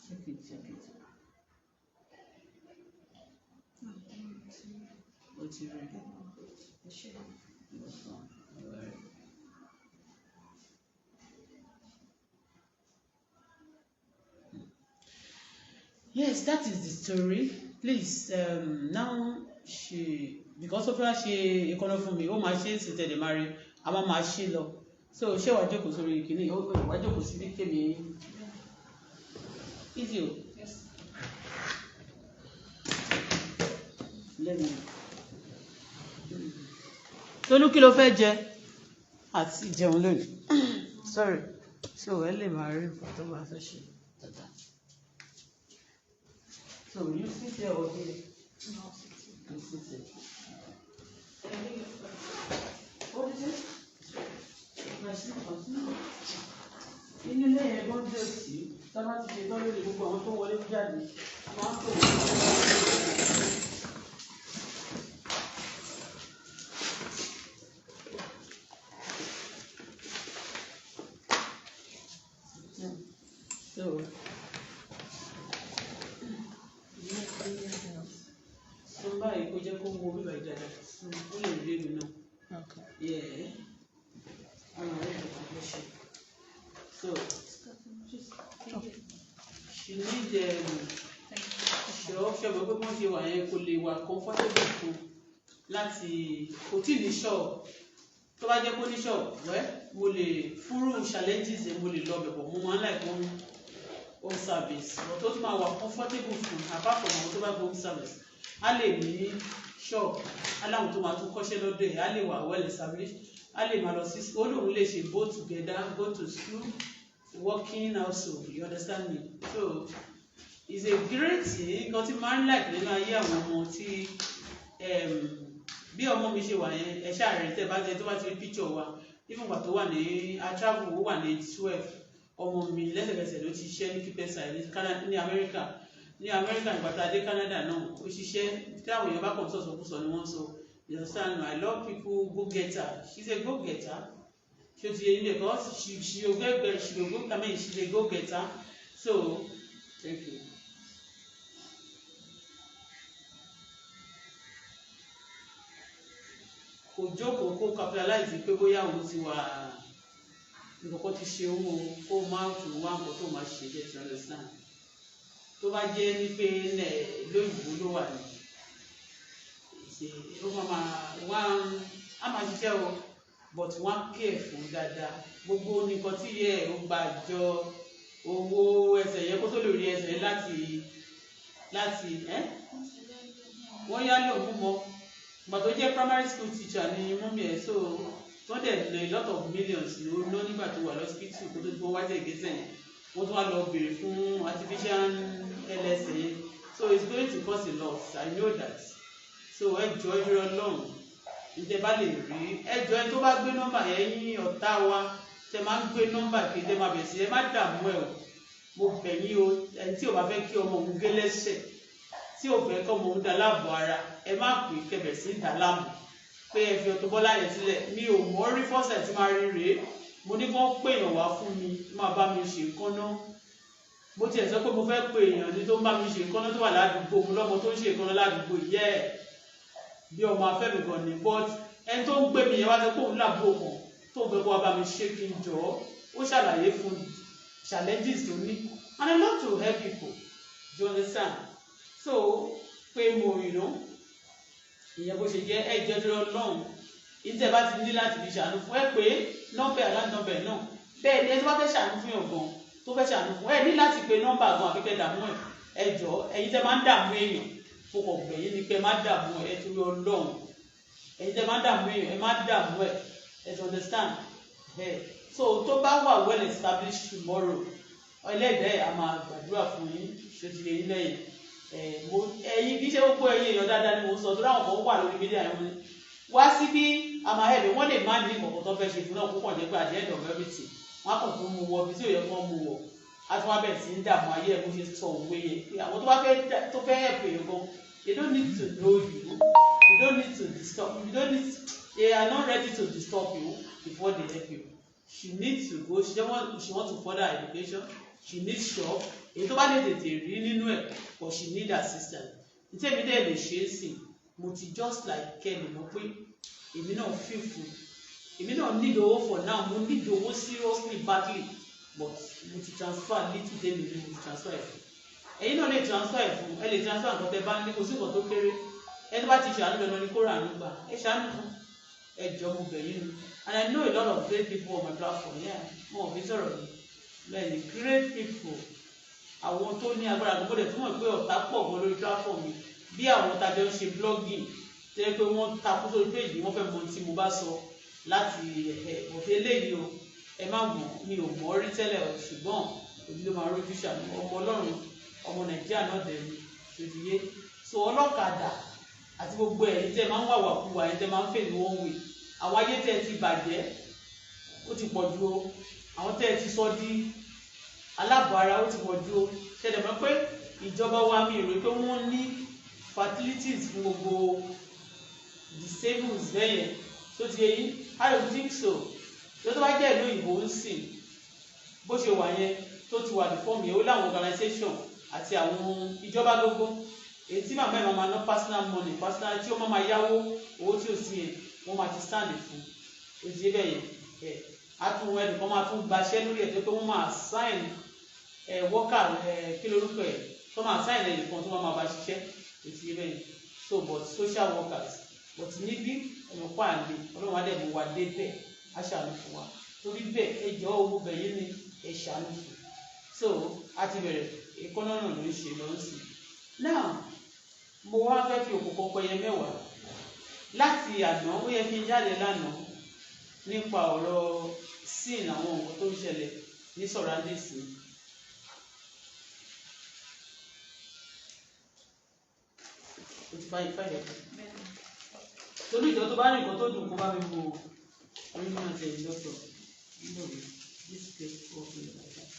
Check it, check it. No, it's O ti rí. okay. Don't worry. Yes, that is the story. Please, now she, because ó fẹ́ wá ṣe ìkànnà fún mi, ó máa ṣe é sì tẹ̀lé máa rí, a máa máa ṣe lọ. So ṣé wàá jókòó sórí kìíní? Ó wàá jókòó síbí kémi. Easy o. Yes. Lẹ́nu. Tolú, kí ló fẹ́ jẹ? Àti jẹun lónìí. Sorry. So ẹ lè máa rí nǹkan tó bá fẹ́ ṣe dáadáa. So you sit here or here? No, I'll sit here. You sit here. What is it? My slippers. Inú ilé yẹn gan dọ̀tí, tá bá ti ṣe tán lórí gbogbo àwọn tó wọlé jáde, a máa ń pè wọ́n. So, sún báyìí kó jẹ́ kó wo bíbá ìdáadáa, ó lè rí èmi náà. Okay. Yeah. Àwọn ọ̀rẹ́ ìjọba ló ṣe. So, Just take it. she need Thank you. ṣọ ṣọmọ pé bọ́n ṣe wà yẹn kò lè wà comfortable fún láti kò tí ì ní shop. Tó bá jẹ́ kó ní shop wẹ́, mo lè fúrú challenges yẹn, mo lè lọ bẹ̀bọ̀. Mo máa ń like home service, but tó tún máa wà comfortable fún, apart from àwọn tó bá gbé home service, á lè ní shop, á láwọn tó máa tún kọ́ṣẹ́ lọ́dọ̀ ẹ̀, á lè wà well established, á lè máa lọ sí, ó lóun lè ṣe both together, go to school, working also, you understand me? So it's a great thing. Nǹkan tí máa ń like nínú ayé àwọn ọmọ tí bí ọmọ mi ṣe wà yẹn, ẹ ṣáà rí tẹ́ bá tẹ tó bá ti rí picture wa, even gbà tó wà ní a travel, ó wà ní 12, ọmọ mi lẹ́sẹ̀kẹsẹ̀ ló ti ṣiṣẹ́ ní kípẹ́sà ní Canada, ní America, ní America. Ìgbà tá a dé Canada náà, ó ṣiṣẹ́. Tí àwọn èèyàn bá kàn sọ̀sọ̀ ni wọ́n sọ, you understand? I love people go getter. She's a go getter. Ṣé o ti yẹ yín? Because she go get, she go go, I mean, she's a go getter. So thank you. Kò jókòó kó capitalize pé bóyá òun ti wà, nǹkan kan ti ṣe owó, kó má tún wá nǹkan tó máa ṣe jẹ́ ti understand. Tó bá jẹ́ ní pé ẹ̀ lóyìnbó ló wà ní ṣe, ó máa wá, á máa ṣiṣẹ́ o, but wọ́n á care fún dáadáa gbogbo nǹkan tí yẹ ó gbà jọ owó ẹsẹ̀ yẹn kó tó lè rí ẹsẹ̀ yẹn láti ẹ́ wọ́n yá lòun mọ́. Ìgbà tó jẹ́ primary school teacher ni mummy ẹ̀, so wọ́n dẹ̀ ná a lot of millions ló ná nígbà tó wà lọ́sibítù kó tó ti wọ́n wá jẹ́ ìgbésẹ̀ yẹn. Wọ́n tún wá lọ béèrè fún artificial LSA yẹn, so it's going to cost a lot, I know that. So ẹ jọ, ẹ jọ Ọlọ́run, ǹjẹ́ bá lè rí, ẹ jọ, ẹ tó bá gbé nọ́mbà yẹn yín, ọ̀tá wa tẹ máa ń gbé nọ́mbà kí tẹ máa bẹ̀ sí, ẹ má dààmú ẹ o. Mo bẹ̀ yín o. Ẹni tí ò bá fẹ́ kí ọmọ òun gé lẹ́sẹ̀, tí ò fẹ́ kọ́ ọmọ òun dá láàbò ara, ẹ má pè kẹbẹ̀ sí dá láàmú pé ẹ fi Auto Bola yẹn sílẹ̀. Mi ò mọ̀ rí fọ́sẹ̀ tí máa rí rèé. Mo ní kó pè èèyàn wá fún mi, máa bá mi ṣe nǹkan náà. Mo tiẹ̀ sọ pé mo fẹ́ pè èèyàn ní tó ń bá mi ṣe nǹkan náà tó wà ládùúgbò mo, lọ́mọ tó ń ṣe nǹkan náà ládùúgbò yẹ́ ẹ̀ bí ọmọ afẹ́mi gan ni, but ẹni tó ń gbé mi yẹn wá sọ pé òun làbúrò kan tó ń fẹ́ kó wá bá mi ṣe, kí n jọ ọ́. Ó ṣàlàyé fún challenges tó ní, and I love to help people, do you understand? So pé mo ìyẹn bó ṣe jẹ́. Ẹ jẹ́ dúró lọ́hùn ìtẹ́ bá ti ní láti fi ṣàánú fún ẹ pé nọ́mbà àlá nọ́mbà náà. Bẹ́ẹ̀ ni ẹ tó bá fẹ́ ṣàánú fún yàn gan, tó fẹ́ ṣàánú fún ẹ, ní láti pe nọ́mbà gan àbíkẹ́ dààmú ẹ. Ẹ jọ, ẹ̀yin tẹ́ máa ń dààmú èèyàn, mo kàn bẹ̀ yín ni pé ẹ má dààmú ẹ, torí Ọlọ́run. Ẹ̀yin tẹ́ máa ń dààmú èèyàn, ẹ má dààmú ẹ. Ẹ ti understand ẹ? So tó bá wà well established tomorrow, ẹlẹ́dẹ̀ẹ́ a máa gbàdúrà fún yín. Ṣé ti yẹ yín lẹ́yìn ẹ? Mo ẹ̀yin, kì í ṣe gbogbo ẹ̀yin èèyàn dáadáa ni mo sọ, torí àwọn kan wà lórí media yẹn, wọ́n ní wá síbí, a máa ẹ̀bẹ̀. Wọ́n lè má ní ìkọ̀kọ̀ tó fẹ́ ṣe fún náà púpọ̀, jẹ́ pé at the end of everything, wọ́n á kàn tún mú wọ ibi tí ò yẹ kán mú wọ, á tún wá bẹ̀rẹ̀ sí ní dààmú ayé ẹ̀. Bó ṣe sọ òwe yẹn pé àwọn tó bá fẹ́ tó fẹ́ help èèyàn gan, they don't need to know you, they don't need to disturb you, don't need, they are not ready to disturb you before they help you. She needs to go, she don't want, she want to further her education, she needs shop, èyí tó bá lè tètè rí nínú ẹ̀, but she need assistance. Ntẹ́mi dẹ̀ lè ṣe é sìn, mo ti just like kẹ́mi mọ̀ pé èmi náà feel fún, èmi náà need owó for now. Mo need owó seriously, badly, but mo ti transfer little tẹ́mi ní, mo ti transfer ẹ̀ fún. Ẹ̀yin náà lè transfer ẹ̀ fún, ẹ lè transfer nǹkan tẹ́ bá ní, kò sí nǹkan tó kéré. Ẹni tó bá ti ṣàánú, dandan ni kó rà nígbà ẹ ṣàánú fún. Ẹ jọ, mo bẹ̀ yín ni. And I know a lot of great people on my platform. Yeah, wọn ò fi sọ̀rọ̀ mi bẹ́ẹ̀ ni, great people, àwọn tó ní agbára. Gbogbo dẹ̀ túmọ̀ pé ọ̀tá pọ̀ gan lórí platform mi, bí àwọn tajọ ń ṣe blogging, tẹ́ pé wọ́n takú sórí page, wọ́n fẹ́ mọ ohun tí mo bá sọ. Láti òfin eléyìí o, ẹ má mọ̀, mi ò mọ̀ rí tẹ́lẹ̀ o, ṣùgbọ́n òbí ló máa rójú ṣàánú ọmọ Ọlọ́run, ọmọ Nàìjíríà náà dẹ̀ ni ṣòdìyé. So ọlọ́kadà àti gbogbo ẹ̀yin tẹ́ máa ń wàwà kúwà, ẹ̀yin tẹ́ máa ń fèmí wọ́n wè, àwọn ayé tẹ́ ti bàjẹ́ ó ti pọ̀ ju o, àwọn tẹ́ ti sọ di aláàbọ̀ ara ó ti pọ̀ ju o. Ṣẹlẹ̀ mọ́ pé ìjọba wa mi rò pé wọ́n ní facilities fún gbogbo disabled bẹ́yẹn tó ti yẹ yín. I don't think so. Tó tó bá jẹ́ ìlú òyìnbó ń sìn bó ṣe wà yẹn, tó ti wà ní fọ́ọ̀mù yẹn, ó láwọn organisation àti àwọn ìjọba gbogbo èyí tí màmá ẹ̀ máa ná personal money, personal tí ó máa yáwó owó tí ò sí yẹn, wọ́n máa ti stand fún ó ti yé bẹ́ẹ̀ yẹn. Ẹ̀ á tún ẹnìkan máa tún gbaṣẹ́ lórí ẹ̀ tó pé wọ́n máa sign ẹ̀ worker ẹ̀ kí lorúkọ ẹ̀ tó máa sign ẹnìkan tó máa bá ṣiṣẹ́, ó ti yé bẹ́ẹ̀ yẹn. So but social workers, but níbí ọmọ pa àlè Ọlọ́run á dẹ̀ mú wa dé bẹ́ẹ̀, á ṣàánú fún wa. Torí bẹ́ẹ̀ ẹ jọ̀ọ́ owó bẹ̀yìn ni ẹ ṣàánú fún. So a ti bẹ̀rẹ̀ ìkọ́nà náà ló ń ṣe ló ń sìn. Now mo wá fẹ́ fi òkú kọ́kọ́ yẹ mẹ́wàá láti àná, ó yẹ kí n jáde lánàá nípa ọ̀rọ̀ sin àwọn nǹkan tó ń ṣẹlẹ̀ ní surroundings mi. O ti fáyé fáyé torí ìjọ tó bá ní nǹkan tó dùn kó bá mi mú o. Orí náà ti ẹ̀yìn dọ́tọ̀ nígbà wo this place for me like that.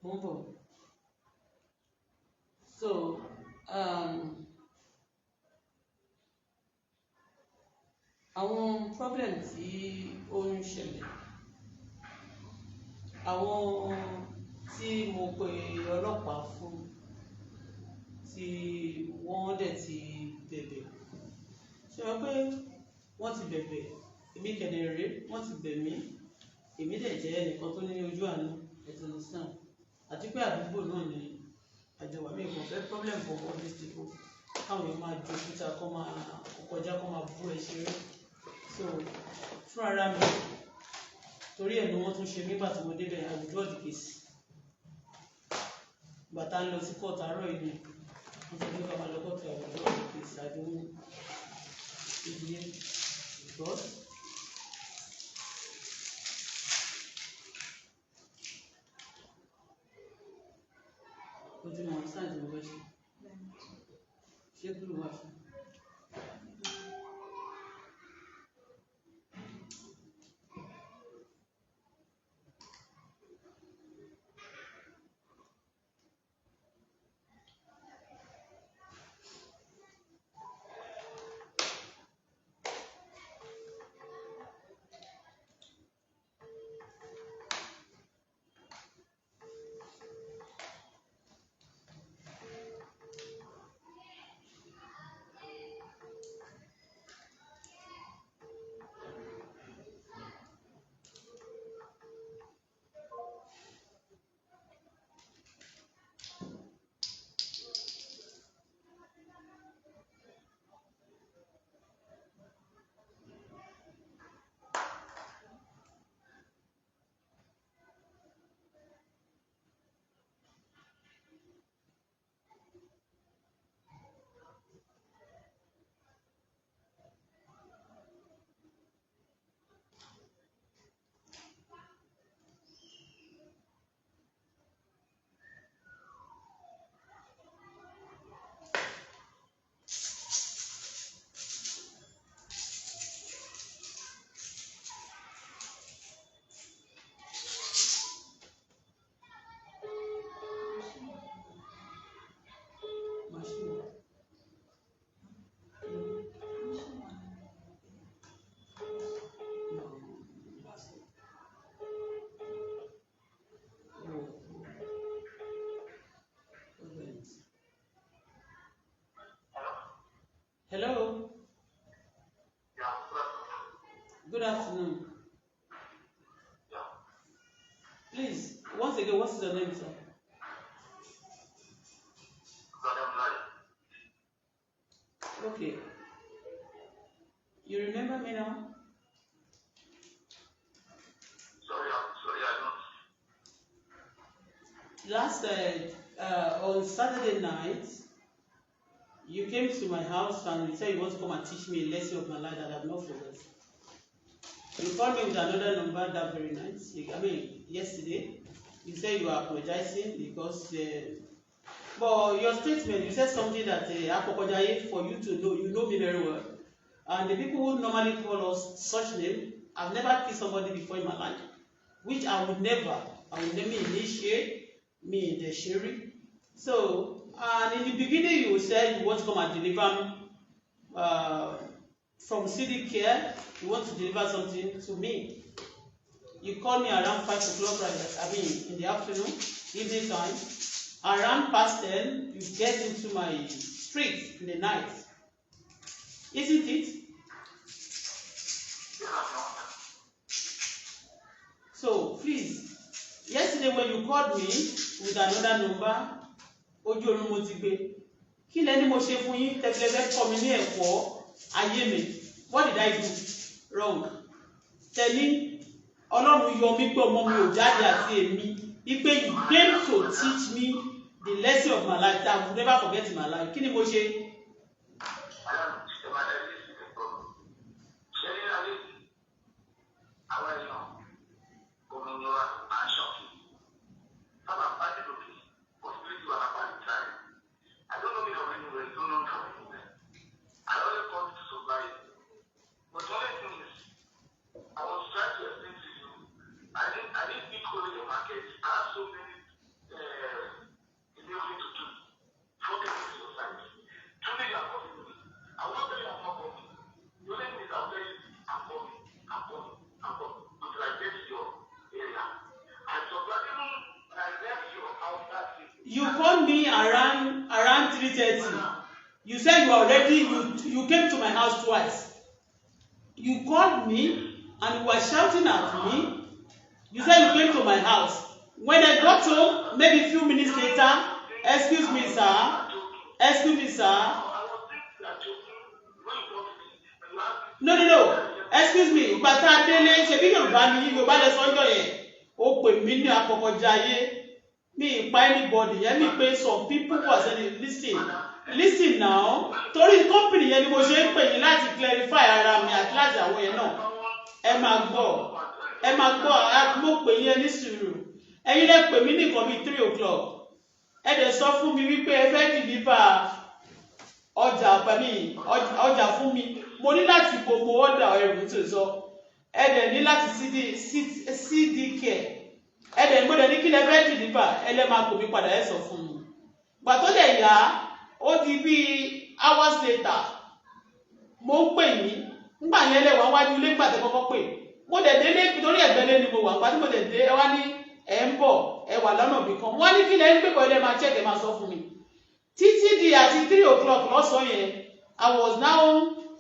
Mo ń bọ̀. So àwọn problem tí ó ń ṣẹlẹ̀, àwọn tí mo pe ọlọ́pàá fún tí wọ́n dẹ̀ ti bẹ̀bẹ̀, ṣé wọ́n pé wọ́n ti bẹ̀bẹ̀, èmi kẹ̀dẹ̀ rèé, wọ́n ti bẹ̀ mí, èmi dẹ̀ jẹ́ ẹnìkan tó ní ojú àánú, ẹ ti understand, àti pé àdúgbò náà ni àjọwà mi kò fẹ́ problem for all these people, káwọn èèyàn máa ju òkúta kó máa kọjá kó máa bú ẹ ṣeré. So fúnra mi torí ẹ̀ ni wọ́n tún ṣe nígbà tí mo débẹ̀. I withdraw the case. Ìgbà tá ń lọ sí court àárọ̀ yìí ni wọ́n ti ní ká máa lọ court. I withdraw the case. I don't ìdílé because ojú mọ̀ sáà tí mo fẹ́ ṣe ṣé kúrò wá fún. Once again, what's your name, sir? Madam Larry. Okay. You remember me now? Sorry, I'm sorry, I don't. Last on Saturday night, you came to my house and you said you want to come and teach me a lesson of my life that I've not forgotten. You called me with another number that very night. I mean, yesterday. You said you are apologizing because, but your statement, you said something that Apokojaye, for you to know, you know me very well. And the people who normally call us such name, I've never killed somebody before in my life, which I would never initiate me in the Sherry. So, and in the beginning, you said you want to come and deliver from CD Care, you want to deliver something to me. You called me around 5 o'clock, right? I mean, in the afternoon, evening time. Around past 10, you get into my street in the night. Isn't it? Yes, I'm not. So please, yesterday when you called me with another number, ojú oorun mo ti gbé. Kí lẹ ní mo ṣe fún yín tẹ́fílẹ́fẹ́ kọ́ mi ní ẹ̀kọ́ ayé mi? What did I do wrong? Tẹ́lí Ọlọ́run yọ mí pé ọmọ mi ò jáde àti èmi wípé you came to teach me the lesson of my life that I will never forget in my life. Kí ni mo ṣe? Madam, madam, this is the problem. Ṣé ní ayé yìí, àwọn èèyàn òmìnira à ń ṣọ̀kì. Sábà bá dé lókè, possibility wà lápá ní try. I don't know me from anywhere, you don't know me from anywhere. I only come to supply you. But the only thing is, I was trying to explain to you, I didn't pick only your market. I have so many delivery to do before getting to your site. Truly, you are calling me. I will not tell you I'm not coming. The only thing is I'll tell you I'm coming, I'm coming, I'm coming until I get to your area. I supply even when I left your house that day. You called me around 3:30. You said you already you came to my house twice. You called me and you were shouting at me. You said you came to my house. When I got home, maybe few minutes later, excuse me, sir. Excuse me, sir. I was thinking you are joking when you called me. When you asked me No, no, no. Excuse me. Ìgbà tá a délé, ṣebí Yorùbá ni Yorùbá lẹ sọ́jọ́ yẹn. Ó pè mí ní apọkọjáyé. Mi ì pa anybody yẹn mi pé some people who are saying, listen, listen now. Torí company yẹn ni mo ṣe ń pè yín láti clarify ara mi àti láti àwọn yẹn náà. Ẹ máa gbọ́. Ẹ máa gbọ́. Mo pè yín, ẹ ní sùúrù. Ẹ̀yin lẹ pè mí ní nǹkan bíi 3 o'clock. Ẹ dẹ̀ sọ fún mi wípé ẹ fẹ́ deliver ọjà pẹ̀mí ọjà fún mi. Mo ní láti gbogbo ọ̀dà ẹrù tó sọ. Ẹ dẹ̀ ní láti CD Care. Ẹ dẹ̀ mo dẹ̀ ní kí lẹ fẹ́ deliver. Ẹ lẹ́ máa pè mí padà, ẹ sọ fún mi. Gbà tó dẹ̀ yá, ó di bíi hours later, mo ń pè yín. Ngbà yẹn lẹ wá wájú ilé gbà tẹ kọ́kọ́ pè. Mo dẹ̀ délé torí ẹ̀gbẹ́ lé ni mo wà. Gbà tí mo dẹ̀ dé, ẹ wá ní ẹ̀ ń bọ̀, ẹ wà lọ́nà ibì kan. Wọ́n ní kí lẹ ń gbé bọ̀, ẹ lẹ́ máa check, ẹ máa sọ fún mi. Títí di àti 3 o'clock lọ́sàn-án yẹn, I was now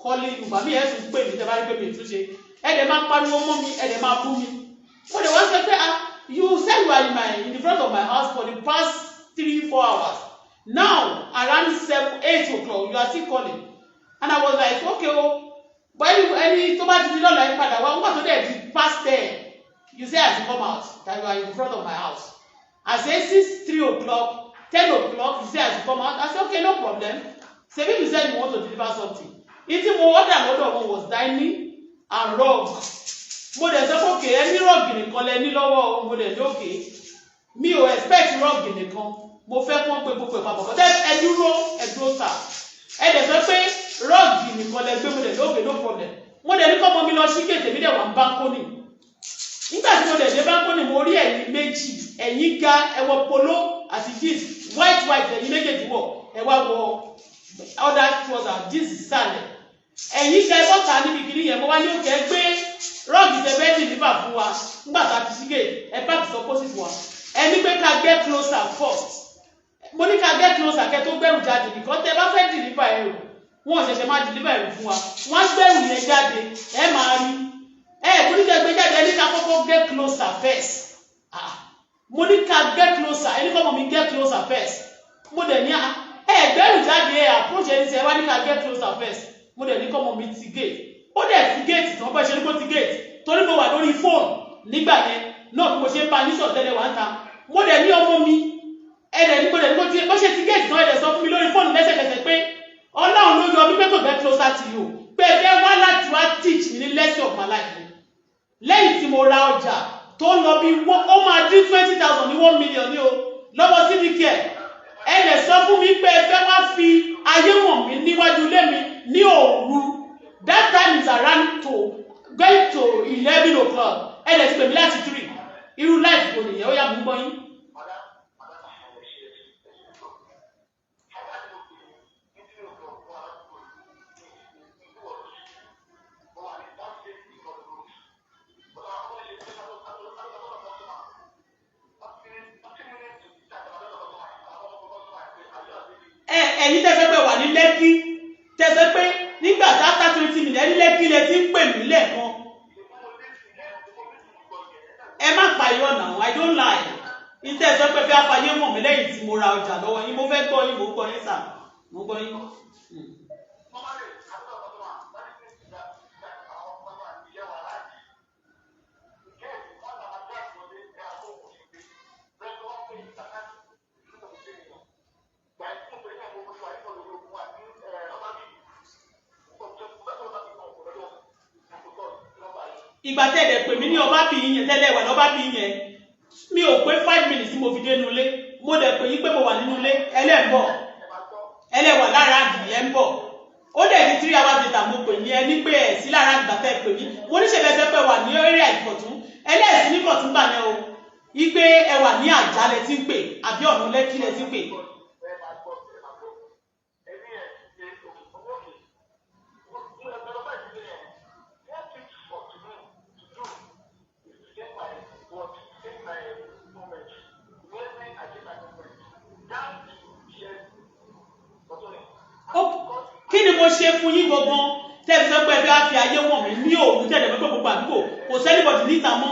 calling you. Bàmí ẹ̀ tún pè mí, tẹ́ bá rí pé mi ì tún ṣe. Ẹ dẹ̀ máa pariwo mọ́ mi, ẹ dẹ̀ máa bú mi. Mo dẹ̀ wá sọ pé, ah, you said you are in the front of my house for the past 3-4 hours. Now around 7-8 o'clock, you are still calling. And I was like, okay o, but ẹni tó bá ti di lọ́la, ẹ padà wá. Nígbà tó dẹ̀ di past 10, you say I should come out, that you are in the front of my house. I say since 3 o'clock, 10 o'clock, you say I should come out. I say okay, no problem. Ṣebí you said you want to deliver something. Ìtí mo order lọ́dọ̀ wọn was dining and rug. Mo dẹ̀ sọ pé okay, ẹ ní rug nìkan lẹ ní lọ́wọ́. Mo dẹ̀ ní okay, mi ò expect rug nìkan, mo fẹ́ kó pé gbogbo ẹ̀ papọ̀. But ẹ dúró, ẹ dúró sà. Ẹ dẹ̀ sọ pé rug nìkan lẹ gbé. Mo dẹ̀ ní okay, no problem. Mo dẹ̀ ní kọ́mọ mi lọ sí gate, mi dẹ̀ wà ní balcony. Nígbà tí mo dẹ̀ dé balcony, mo rí ẹ̀yin méjì. Ẹ̀yin ga, ẹ wọ polo àti jeans white white. Ẹ̀yin méjèèjì wọ̀, ẹ wá wọ other trouser, jeans sísàlẹ̀. Ẹ̀yin ga, ẹ bọ́ta níbi kìíní yẹn. Mo wá ní okay, ẹ gbé rug tẹ fẹ́ deliver fún wa. Nígbà tá a ti sí gate, ẹ park opposite wa. Ẹ ní pé ká get closer first. Mo ní ká get closer kẹ́ tó gbẹ́rù jáde, because tẹ bá fẹ́ deliver ẹrù, wọn ò ṣẹ̀ṣẹ̀ máa deliver ẹrù fún wa, wọ́n gbẹ́rù yẹn jáde, ẹ máa rí ẹ. Mo ní kẹ́ gbé jáde. Ẹ ní ká kọ́kọ́ get closer first. Ah, Mo ní ká get closer, ẹni kọ́ mọ̀ mi get closer first. Mo dẹ̀ ní ẹ gbẹ́rù jáde, ẹ approach ẹni tí ẹ wá ní ká get closer first. Mo dẹ̀ ní kọ́ mọ̀ mi ti gate. Ó dẹ̀ ti gate tán, bá ṣe ní kó ti gate, torí mo wà lórí fóònù nígbà yẹn náà bí mo ṣe ń bá yín sọ̀tẹ́lẹ̀ wá ń ta. Mo dẹ̀ ní ọmọ mi, ẹ dẹ̀ ní mo dẹ̀ ní kó ti bó ṣe ti gate tán. Ẹ dẹ̀ sọ fún mi lórí fóònù lẹ́sẹ̀kẹsẹ̀ pé Ọlọ́run ló yọ mí pé kò get closer to you, pé ẹ fẹ́ wá láti wá teach mi ní lesson of my life ni. Lẹ́yìn tí mo ra ọjà tó ń lọ bí ó máa dín 20,000 ní 1 million ní o lọ́wọ́ CDK, ẹ lè sọ fún mi pé ẹ fẹ́ wá fi ayé wọ̀n mí níwájú ilé mi ní òru. That time is around to going to 11 o'clock. Ẹ lè ti pè mí láti 3. Irú life kò nìyẹn? Ó yá, mú gbọ́ yín. Madam, madam, ẹ ṣe ẹ ṣe. Ọba tí mo pè ní 3 o'clock fún aládùúgbò ní ìlú ọ̀rọ̀ mo wà ní táṣí ìkọlù road. Bọ́lá àwọn ṣe ṣe sáré sáré sáré lọ́dọ̀ customer. 30 minutes to start lọ́dọ̀ customer. Àwọn ọmọ customer pé ayé àbí Ẹ ẹ̀yin tẹ́sẹ̀ pé wà ní Lẹ́kí, tẹ́sẹ̀ pé nígbà tí after 20 minutes, ẹni Lẹ́kí lẹ ti ń pè mí lẹ́ẹ̀kan. Ẹ má pa irọ́ náà, I don't lie. Ìtẹ́ sọ pé fẹ́ afayé mọ̀ mí lẹ́yìn tí mo ra ọjà lọ́wọ́ yín, mo fẹ́ gbọ́ yín, mo gbọ́ yín sà, mo gbọ́ yín. Normally, àdúgbò customer 30 minutes to that time, àwọn customer ìyẹn wà láti. Gate wọ́n náà máa jáde wọlé ẹ̀ àkókò sí pé bẹ́ẹ̀ tó wọ́n pè é ìtàkàtì ìlú tó ṣe èèyàn. Gbà tí mo pè ní àwọn ọmọ wa nípa lórí ogun wa ní ọba bíi Ìgbà tẹ́ ẹ̀ pè mí ní ọba bí yẹn tẹ́lẹ̀ wà lọ́ba bí yẹn, mi ò pé 5 minutes tí mo fi dé inú ilé. Mo dẹ̀ pè yín pé mo wà nínú ilé, ẹlẹ́ǹbọ̀ ẹlẹ́wà lára àdìyẹ ń bọ̀. Ó dẹ̀ di 3 hours later, mo pè ní ẹ ní pé ẹ̀ sí lára àgbà tẹ́ ẹ pè mí. Mo ní ṣèfẹsẹ̀ pé wà ní area Ìkọ̀tún, ẹlẹ́ẹ̀sì ní Ìkọ̀tún gbà yẹn o, ipe ẹ wà ní Àjálẹ̀ tí ń pè àbí ọ̀nà Lẹ́kí lẹ tí ń pè. Ẹ máa gbọ́, ẹ máa gbọ́. Ẹni ẹ̀ ṣe owó òkè. Mo ẹ lọ bá ìdílé yẹn. What it for to me to do is to change my what change my moment. Immediately I change my moment. Down to share ọ̀tọ̀ ni. Ó kí ni mo ṣe fún yín gangan tẹ́ fi sọ pé ẹ fẹ́ wá fi ayé wọ̀n mí ní òru, tẹ̀lé pé gbogbo àdúgbò kò sí anybody níta mọ́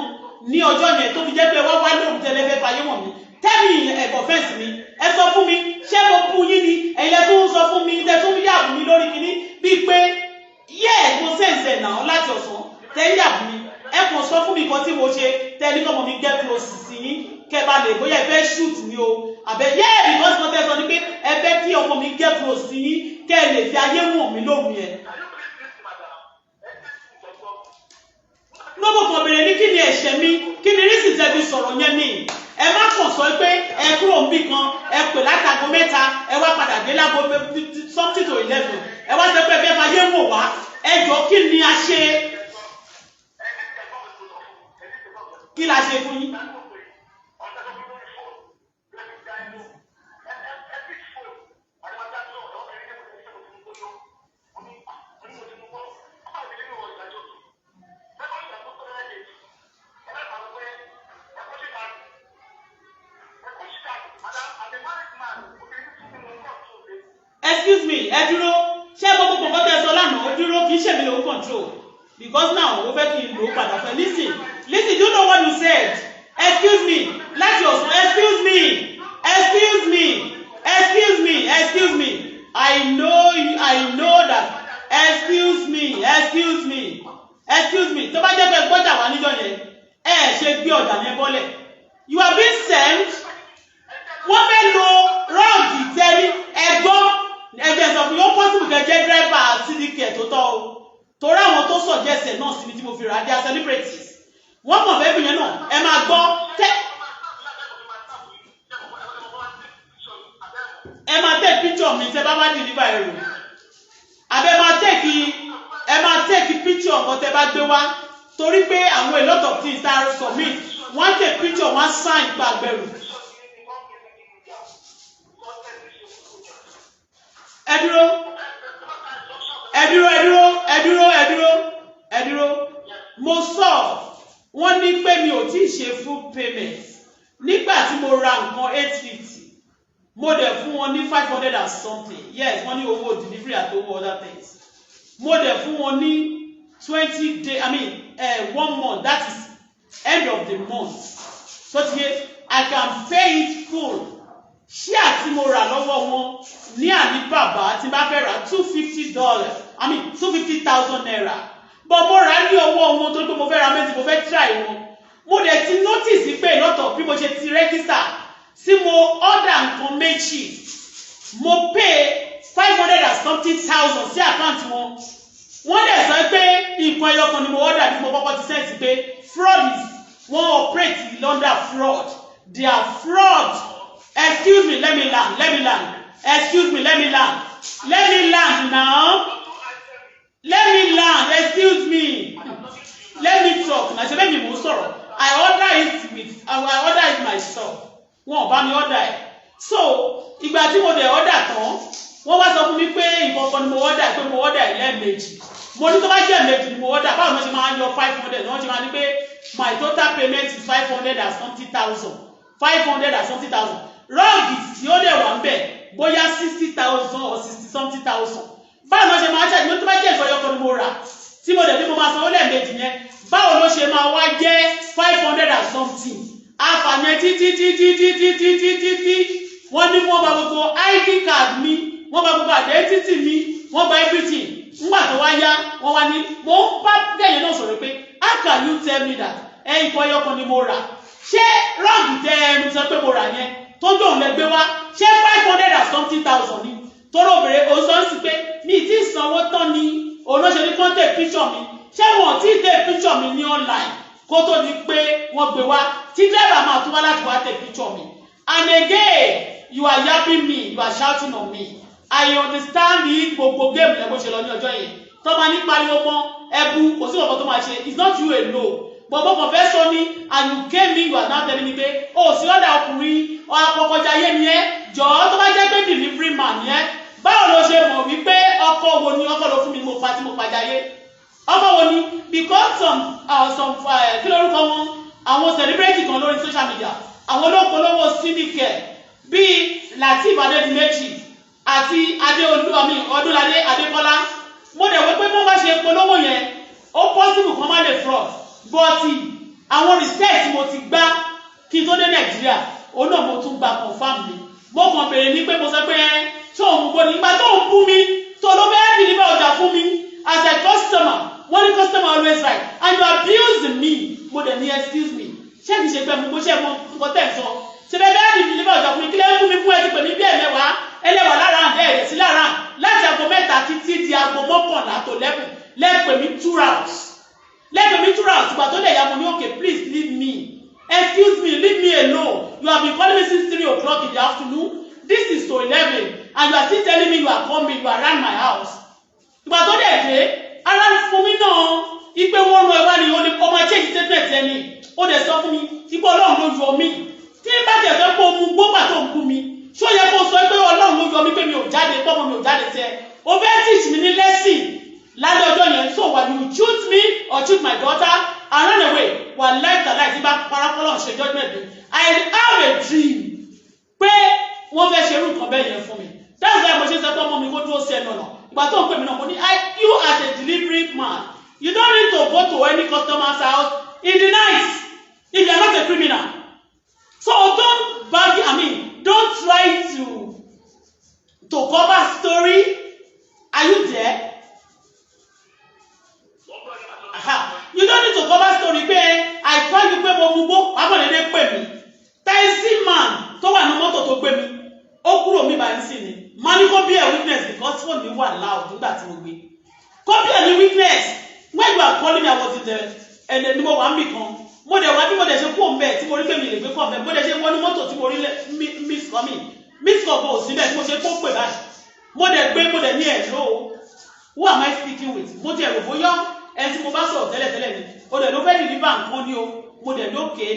ní ọjọ́ yẹn, tó fi jẹ́ pé wá wá lóru tẹ́lẹ̀ fẹ́ fi ayé wọ̀n mí? Tell me, ẹ confess mi, ẹ sọ fún mi, ṣé mo bú yín ni? Ẹ̀yin lẹ tún ń sọ fún mi, tẹ́ tún yàgò mi lórí kinní bíi pé yes, mo sense ẹ̀ náà láti ọ̀sán tẹ́ ń yàgò mi. Ẹ kàn sọ fún mi nǹkan tí mo ṣe tẹ́ ní kọ́mọ mi get close sí yín, kẹ́ bá lè bóyá ẹ fẹ́ shoot mi o àbẹ yeah, because mo tẹ́ sọ ni pé ẹ fẹ́ kí ọmọ mi get close sí yín, kẹ́ ẹ lè fi ayé wọ̀n mi lóru yẹn. Can you please listen, madam? Ẹ ti sùn jẹjọ. Lọ́bọ̀ kan bèrè ní kí ni ẹ̀ṣẹ̀ mi, kí ni rísì tẹ́ fi sọ̀rọ̀ yẹn ni. Ẹ má kàn sọ pé ẹ kúrò níbì kan, ẹ pè látago 3, ẹ wá padà dé lágo something to 11, ẹ wá sọ pé ẹ fẹ́ fayé wò wá. Ẹ jọ, kí ni a ṣe? Ẹni tí ẹ̀gbọ́n mi kò sọ fún ẹni tí ẹ̀gbọ́n mi. Kí la ṣe fún yín? Ọ̀sẹ̀ tó fi lórí fóònù lẹ́fi dá inú ẹ ẹ fi fóònù àdìmọ́tà tó ọ̀dọ́ ẹni tí mo ti ṣe mo ti mú gbóyó. Mo ní mo ní mo ti mú gbó ọmọ ìdílé mi wọ ìdájọ́ tó lẹ́kọ̀ọ́ ìgbà tó tó lẹ́yìn kejì ẹ bá sọ pé ẹ kó síta, ẹ kó síta. Madam, as a married man, obìnrin tún mi mú kọ́ tó lé. Excuse me, ẹ dúró. Ṣé gbogbo nǹkan tẹ́ sọ lánàá? Ó dúró, kì í ṣèmi lòún control, because now ó fẹ́ kí n lò ó padà fẹ́. Listen, listen, do you know what you said? Excuse me, láti ọ̀sán, excuse me, excuse me, excuse me, excuse me, I know you, I know that. Excuse me, excuse me, excuse me. Tó bá jẹ́ pé gbọ́jà wá níjọ́ yẹn, ẹ ṣe gbé ọjà yẹn bọ́lẹ̀. You are being sent. Wọ́n fẹ́ lo rug tẹ́rí ẹ̀gbọ́n ẹgbẹ́ sọ fún yóò possible kẹ́ jẹ́ driver CDK tó tọ́ o, torí àwọn tó suggest ẹ̀ náà sí mi tí mo fi rà á, they are celebrities. Wọ́n mọ̀ fẹ́ fi yẹn náà. Ẹ máa gbọ́ tẹ́ ẹ máa take picture mi tẹ́ bá wá deliver ẹrù, àbẹ máa take, ẹ máa take picture nǹkan tẹ́ bá gbé wá, torí pé àwọn a lot of things tá a submit, wọ́n take picture, wọ́n sign gbàgbẹ́rù. Ẹ dúró, ẹ dúró, ẹ dúró, ẹ dúró, ẹ dúró, ẹ dúró. Mo sọ wọ́n ní pé mi ò tí ì ṣe full payment nígbà tí mo ra nǹkan 850. Mo dẹ̀ fún wọn ní 500 and something. Yes, wọ́n ní owó delivery àti owó other things. Mo dẹ̀ fún wọn ní 20 day, I mean, one month, that is end of the month. So ti yé. I can pay it full. Ṣé àti mo rà lọ́wọ́ wọn ní Alibaba, tí bá fẹ́ rà, $250, I mean ₦250,000, but mo rà á ní ọwọ́ wọn torí pé mo fẹ́ ra méjì, mo fẹ́ try wọn. Mo dẹ̀ ti notice pé lọ́tọ̀ bí mo ṣe ti register tí mo order nǹkan méjì, mo pay 500 and something thousand sí account wọn. Wọ́n dẹ̀ sọ pé nǹkan ẹyọ kan ni mo order. Bí mo kọ́kọ́ ti sense pé fraud is, wọ́n operate under fraud. They are fraud. Excuse me, let me land, let me land. Excuse me, let me land, let me land now, let me land. Excuse me, let me talk na. Ṣe bẹ́ẹ̀ mi mò ń sọ̀rọ̀? I order it myself. Wọn ò bá mi order ẹ̀. So ìgbà tí mo dẹ̀ order tán, wọ́n wá sọ fún mi pé nǹkan kan ni mo order, pé mo order ẹ̀ lẹ́ẹ̀mejì. Mo ní tó bá jẹ́ méjì ni mo order, báwo ni wọ́n ṣe máa ń yọ 500, ni wọ́n ṣe máa ní pé my total payment is five hundred and something thousand, 500 and something thousand? Rug tí ó dẹ̀ wà ń bẹ̀, bóyá 60,000 or sixty something thousand, báwo ni wọ́n ṣe máa ṣe àdìmọ́? Tó bá jẹ́ nǹkan ẹyọ kan ni mo rà, tí mo dẹ̀ ní mo máa sanwó lẹ́ẹ̀mejì yẹn, báwo ló ṣe máa wá jẹ́ 500 and something? Àfààní títí títí títí títí títí, wọ́n ní wọ́n gba gbogbo ID card mi, wọ́n gba gbogbo identity mi, wọ́n gba everything. Ńgbà tó wá yá, wọ́n wá ní mo ń bá gẹ̀yìn náà sọ̀rọ̀ pé how can you tell me that ẹ nǹkan ẹyọ kan ni mo rà? Ṣé rug tẹ ẹnu sọ pé mo rà yẹn tó dóun lẹ gbé wá, ṣé 500 and something thousand ni? Tóró obìnrin òun sọ ń sì pé mi ì tí ì sanwó tán ni òun ló ṣe ní kán take picture mi. Ṣé wọn ò tí ì take picture mi ní online kó tó di pé wọ́n gbé wá, tí driver máa tún wá láti wá take picture mi? And again, you are yapping me, you are shouting on me. I understand the gbogbo game lẹ́ bó ṣe lọ ní ọjọ́ yẹn. Tó máa ní pariwo mọ́ ẹbu, kò sí ọ̀kan tó máa ṣe. It's not you alone, but mo kàn fẹ́ sọ ní. And you came in, you are now telling me pé o sí lọ́dà ọkùnrin apọkọjáyé ni ẹ. Jọ̀ọ́, tó bá jẹ́ pé delivery man ni ẹ, báwo ló ṣe mọ̀ wípé ọkọ wo ni ọkọ ló fún mi mo pa tí mo pàjáyé? Ọkọ wo ni? Because some kí lórúkọ wọn, àwọn celebrity kan lórí social media, àwọn olókolówó síníkẹ bíi Lateef Adédìméjì àti Adéolú àmì Ọdúnládé Adékọ́lá, mo dẹ̀ wí pé bí wọ́n bá ṣe polówó yẹn, ó possible kan má lè fraud. But àwọn research mo ti gbá kí n tó dé Nàìjíríà, òun náà mo tún gba confirm mi. Mo kàn béèrè ní pé mo sọ pé ṣé òun gbọ́ nígbà tó ń bú mi, tó ló fẹ́ deliver ọjà fún mi as a customer. Wọ́n ní customer always right, and you abuse me. Mo dẹ̀ ní excuse me, ṣé kìí ṣe pé mo ṣe mo nǹkan tẹ̀ sọ ṣe bẹ́ẹ̀ bẹ́ẹ̀ deliver ọjà fún mi? Kí lẹ́ ń bú mi fún? Ẹ ti pè mí bí ẹ̀mẹ́wàá ẹlẹ́wà lára àǹdẹ́ ẹ̀rẹ̀ sí lára láti aago 3 títí di aago 11 tó lẹ́kùn lẹ́pẹ̀ mí 2 hours, lẹ́pẹ̀ mí 2 hours. Ìgbà tó dẹ̀ ya, mo ní okay, please leave me, excuse me, leave me alone. You have been calling me since 3 o'clock in the afternoon. This is to 11 and you are still telling me you are coming, you are around my house. Ìgbà tó dẹ̀ dé, ara ń fún mi náà ipe wọ́n rán ẹ wá ní o ní ọmọ change statement ẹni. Ó dẹ̀ sọ fún mi ipò Ọlọ́run ló yọ mí. Tí n bá tẹ̀ fẹ́ kó mu gbógbà tó ń bú mi, ṣó yẹ kó sọ pé Ọlọ́run ló yọ mí, pé mi ò jáde, pọ́mọ mi ò jáde tẹ o fẹ́ teach mi ní lesson lálẹ́ ọjọ́ yẹn? So wà, you shoot me or shoot my daughter and run away. Wà láìka láì tí bá parápọ́lọ̀ ṣe judgement mi. I have a dream pé wọ́n fẹ́ ṣerú nǹkan bẹ́ẹ̀ yẹn fún mi. That's why mo ṣe sọ pé ọmọ mi kó dúró sí ẹnu ọ̀nà. Ìgbà tó ń pè mí náà, mo ní you as a delivery man, you don't need to go to any customer's house in the night if you are not a criminal. So don't bag, I mean, don't try to cover story. Are you there? Aha. You don't need to cover story pé I call you, pé mo mú gbó akọ̀dédé pè mí. Taxi man tó wà ní mọ́tò tó gbé mi, ó kúrò mi báyìí sí ni má ní kó be a witness, because phone mi wà loud nígbà tí mo gbé. Kó be a witness. When you are calling me, I was in the ẹ̀ẹ́dẹ̀ ni mo wà ń bì kan. Mo dẹ̀ wá bí mo dẹ̀ ṣe kú òun bẹ́ẹ̀ tí mo rí pé mi lè gbé kọ́ bẹ́ẹ̀, mo dẹ̀ ṣe wọnú mọ́tò tí mo rí miss call mi, miss call kò sí bẹ́ẹ̀ tí mo ṣe kó pè báyìí. Mo dẹ̀ gbé, mo dẹ̀ ní ẹ̀ ló, who am I speaking with? Mo ti ẹ̀rù bóyá ẹni tí mo bá sọ̀rọ̀ tẹ́lẹ̀tẹ́lẹ̀ ni. O dẹ̀ ló fẹ́ deliver nǹkan ní o. Mo dẹ̀ lókè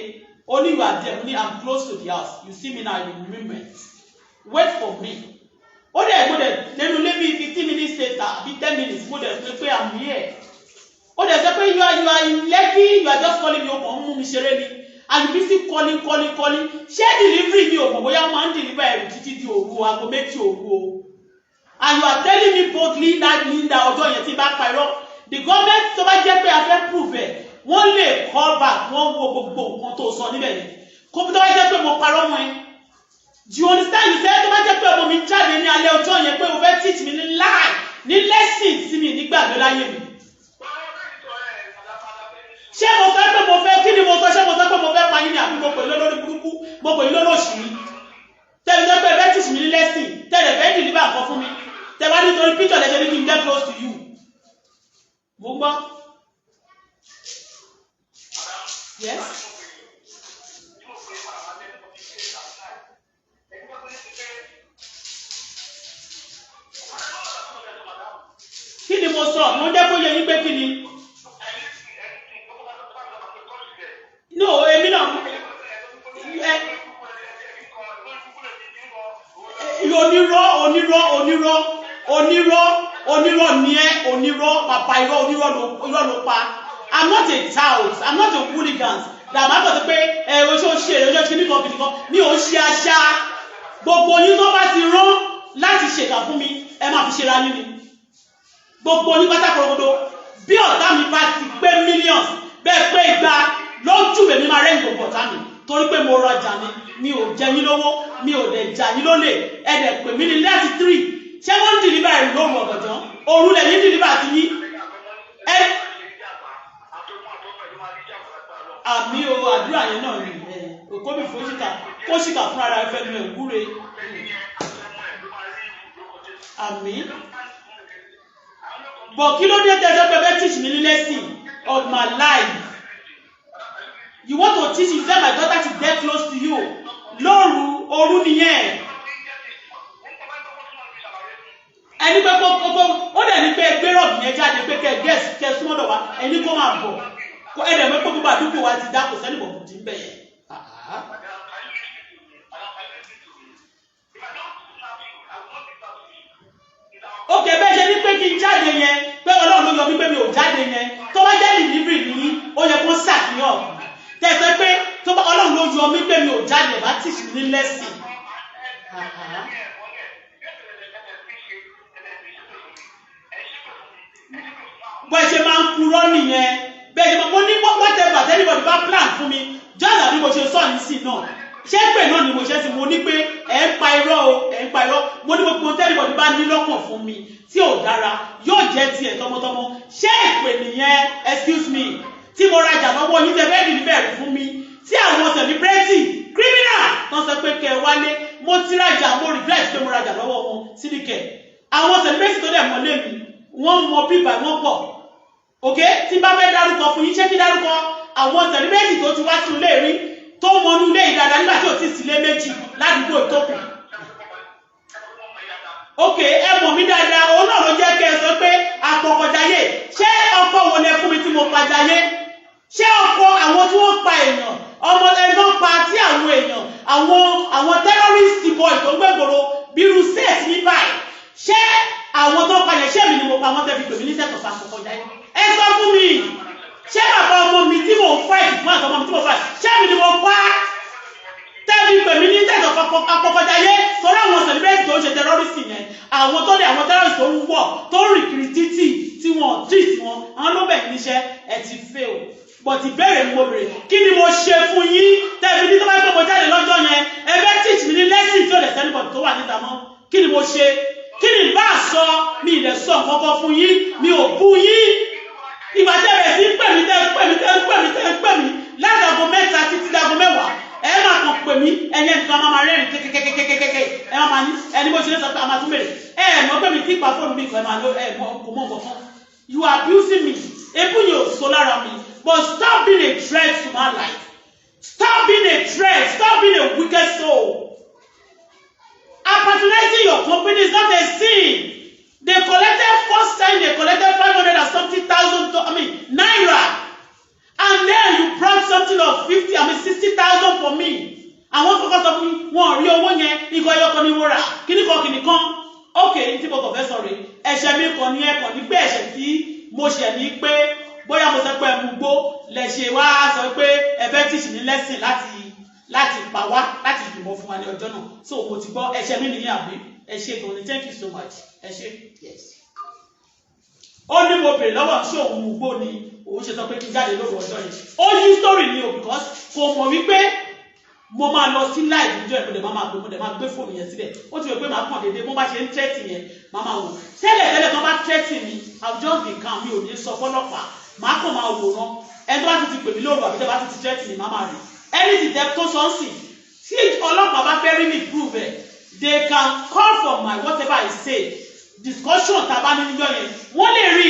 ó ní you are there. Mo ní I'm close to the house. You see me now, you moment, wait for me. Ó dẹ̀ mo dẹ̀ lẹ́nu lé bíi 15 minutes later àbí 10 minutes, mo dẹ̀ pé pé I'm here. Ó dẹ̀ sọ pé you are in Lekki, you are just calling me. O kàn ń mú mi ṣeré ni and you busy calling, calling, calling. Ṣé delivery mi ò mọ̀ bóyá wọ́n máa ń deliver ẹrù títí di òru, aago 2 òru o? And you are telling me boldly that Linda ọjọ́ yẹn, tí bá pa irọ́, the government, tó bá jẹ́ pé a fẹ́ prove ẹ̀, wọ́n lè call back, wọ́n wo gbogbo nǹkan tó sọ níbẹ̀ yẹn. Kó tó bá jẹ́ pé mo parọ́ mọ́ ẹ, do you understand? You say tó bá jẹ́ pé ọmọ mi jáde ní alẹ́ ọjọ́ yẹn pé o fẹ́ teach mi ní lie, ní lesson sí mi nígbàgbé láyé mi. Ṣé mo sọ pé mo fẹ́, kí ni mo sọ? Ṣé mo sọ pé mo fẹ́ pa yín ni, àbí mo pè yín lórí burúkú, mo pè yín lórí òṣì mi? Tẹ́lẹ̀ tẹ́ pé ẹ fẹ́ teach mi ní lesson, tẹ́lẹ̀ fẹ́ deliver nǹkan fún mi, tẹ́ bá nítorí picture lẹ́sẹ̀ ní kí n get close to you. Mo gbọ́. Yes. Kí ni mo sọ? Mo jẹ́ kó yẹ yín pé kí ni? No, èmi náà ẹ onírọ́, onírọ́, onírọ́, onírọ́, onírọ́ ni ẹ́. Onírọ́ bàbá irọ́, onírọ́ ló, irọ́ ló pa. I'm not a tout, I'm not a hooligan. Dàmá kàn sí pé ẹ oṣù ṣe èrè oṣù kìnnìkan kìnnìkan, mi ò ń ṣe aṣá. Gbogbo yín tó bá ti rán láti ṣèkà fún mi, ẹ máa fi ṣera yín ni, gbogbo yín pátá korogodo. Bí ọ̀tá mi bá ti pé millions, bẹ́ẹ̀ pé igba lójú mi, máa rẹ́yìn gbogbo ọ̀tá mi, torí pé mo rajà ni. Mi ò jẹ yín lówó, mi ò dẹ̀ jà yín lólè. Ẹ dẹ̀ pè mí ní láti 3. Ṣé wọ́n ń dìlíbà ẹ̀rù lóru ọ̀gànjọ́ òru lẹ̀ ní dìlíbà ti yín ẹ? Àmì o, àdúrà yẹn náà ni ẹ òkóbì fóṣìkà kóṣìkà fúnra rẹ̀ fẹnu ẹ̀ wúre. Àmì bọ̀. Kí ló dé tẹ́sẹ̀ pé fẹ́ teach me lesson of my life? You want to teach, you say my daughter to get close to you lóru òru nìyẹn. Ẹni pé kó kó ó dẹ̀ ní pé gbé rọ̀bì yẹn jáde pé kẹ gẹ́ẹ̀sì kẹ súnmọ́ dọ̀ wá, ẹni kó máa bọ̀ kó ẹ dẹ̀ mọ́ pé gbogbo àdúgbò wa ti dá, kò sẹ́ni bọ̀ kò tí ń bẹ̀ yẹn. Ok, bẹ́ẹ̀ ṣe ní pé kí n jáde yẹn, pé Ọlọ́run ló yọ mí pé mi ò jáde yẹn, tó bá jẹ́ delivery ní, ó yẹ kó ṣàfihàn tẹ̀sẹ̀ pé tó bá Ọlọ́run ló yọ mí pé mi ò jáde, bá teach mi ní lesson. Bó ṣe máa ń purọ́ nìyẹn. Bẹ́ẹ̀ ni mo ní whatever anybody bá plan fún mi, just àbí mo ṣe sọ yìí sí náà, ṣé pé náà ni mo ṣe sí. Mo ní pé ẹ̀ ń pa irọ́ o, ẹ̀ ń pa irọ́. Mo ní gbogbo anybody bá ní lọ́kàn fún mi tí ò dára, yóò jẹ́ tiẹ̀ tọmọtọmọ. Ṣé ìpè nìyẹn? Excuse me, tí mo rajà lọ́wọ́ yín, tẹ bẹ́ẹ̀ ní bẹ̀rù fún mi, tí àwọn celebrity criminal tó sọ pé kẹ wálé, mo ti rajà, mo regret pé mo rajà lọ́wọ́ wọn sídìkẹ̀. Àwọn celebrity tó dẹ̀ mọ́lé mi, wọ́n mọ bíbà, wọ́n pọ̀. Ok, tí bá fẹ́ dárúkọ fún yín, ṣé kí dárúkọ àwọn celebrity tó ti wá sínú ilé rí, tó mọnú ilé yìí dáadáa nígbà tí ò tí ì sílé méjì ládùúgbò tó kù? Ok, ẹ mọ̀ mí dáadáa, òun náà ló jẹ́ kẹ́ ẹ sọ pé apọkọjáyé. Ṣé ọkọ wo lẹ fún mi tí mo pajayé? Ṣé ọkọ àwọn tí wọ́n pa èèyàn, ọmọ ẹgbọ́n pa tí àwọn èèyàn, àwọn terrorist boy tó ń gbẹ̀gbòrò bírú set ní báyìí, ṣé àwọn tó pa yẹn, ṣé mi ni mo pa wọ́n tẹ́ fi pè mí ní sẹ́tọ̀ apọkọjáyé? Ẹ sọ fún mi, ṣé bàbá ọmọ mi tí mò ń fight fún àtọmọ mi tí mo fight, ṣé mi ni mo pa tẹ́bi pè mí ní tẹ̀sán apọkọjáyé? Sọ̀rọ̀ àwọn celebrate tó ń ṣe terrorist yẹn, àwọn tó lé àwọn terrorist tó ń wọ̀, tó ń rìn kiri títì tí wọ́n treat wọn, àwọn ló bẹ̀ níṣẹ́. Ẹ ti fail. But ìbéèrè mi mo béèrè, kí ni mo ṣe fún yín tẹ́bi ní tó bá gbé mo jáde lọ́jọ́ yẹn, ẹ fẹ́ teach mi ní lesson tí ò lè sẹ́ni tó wà níta mọ́? Kí ni mo ṣe? Kí ni bá a sọ? Mi ì lè sọ nǹkan kan fún yín, mi ò bú yín. Ìgbà tẹ́ bẹ̀rẹ̀ sí pè mí, tẹ́ pè mí, tẹ́ pè mí, tẹ́ pè mí látago 3 títí dago 10, ẹ máa kàn pè mí, ẹ̀yẹ nìkan máa rẹ́rìn kékékékékéké, ẹ máa ní ẹni bó ṣe lè sọ pé a máa tún bèrè. Ẹ mọ̀ pé mi ti pa fóònù mi kan, ẹ máa lọ, ẹ mọ̀ kò mọ̀ nǹkan kan. You are abusing me. Ebú yẹn ò so lára mi, but stop being a threat to my life. Stop being a threat. Stop being a wicked soul. And patronizing your company is not a sin. They collected, first time they collected 500 and something thousand, I mean naira, and then you brought something of 50, I mean 60,000 for me. Àwọn kọ́kọ́ sọ fún mi, wọn ò rí owó yẹn, ikọ̀ ẹyọkan ni mo rà, kíní kan kíní kan. Ok, tí mo kàn fẹ́ sọ rèé, ẹ̀ṣẹ̀ mi kàn ní ẹ̀kàn ní pé ẹ̀ṣẹ̀ tí mo ṣẹ̀ ní pé bóyá mo sọ pé ẹmu gbó lẹ ṣe wá sọ pé ẹ fẹ́ tíṣì ní lẹ́sìn láti pa wá, láti yìnbọn fún wa ní ọjọ́ náà. So mo ti gbọ́, ẹ̀ṣẹ̀ mi nìyẹn, àbí? Ẹ ṣé gan ni, thank you so much, ẹ ṣé. Yes. Ó ní mo bèrè lọ́wọ́ ṣé òun mú gbó ni òun ṣe sọ pé kí n jáde lóru ọjọ́ yẹn. Ó yí story ni o, because kò mọ̀ wípé Mo máa lọ sí live níjọ́ ẹ̀, mo dẹ̀ máa gbé, mo dẹ̀ máa gbé fóònù yẹn síbẹ̀. Ó ti rò pé màá kàn déédéé bó bá ṣe ń threaten yẹn, màá máa wò. Tẹ́lẹ̀ tẹ́lẹ̀, tó bá threaten mi, I will just be calm, mi ò ní sọ fọlọ́pàá, màá kàn máa wòran. Ẹni tó bá ti pè mí lóru àbí tẹ́ bá ti threaten mi, màá máa rìn. Anything tẹ́ tó sọ ń sìn, tí ọlọ́pàá bá fẹ́ rí mi prove ẹ̀, they can call for my whatever I say, discussion tá a bá ní níjọ́ yẹn, wọ́n lè rí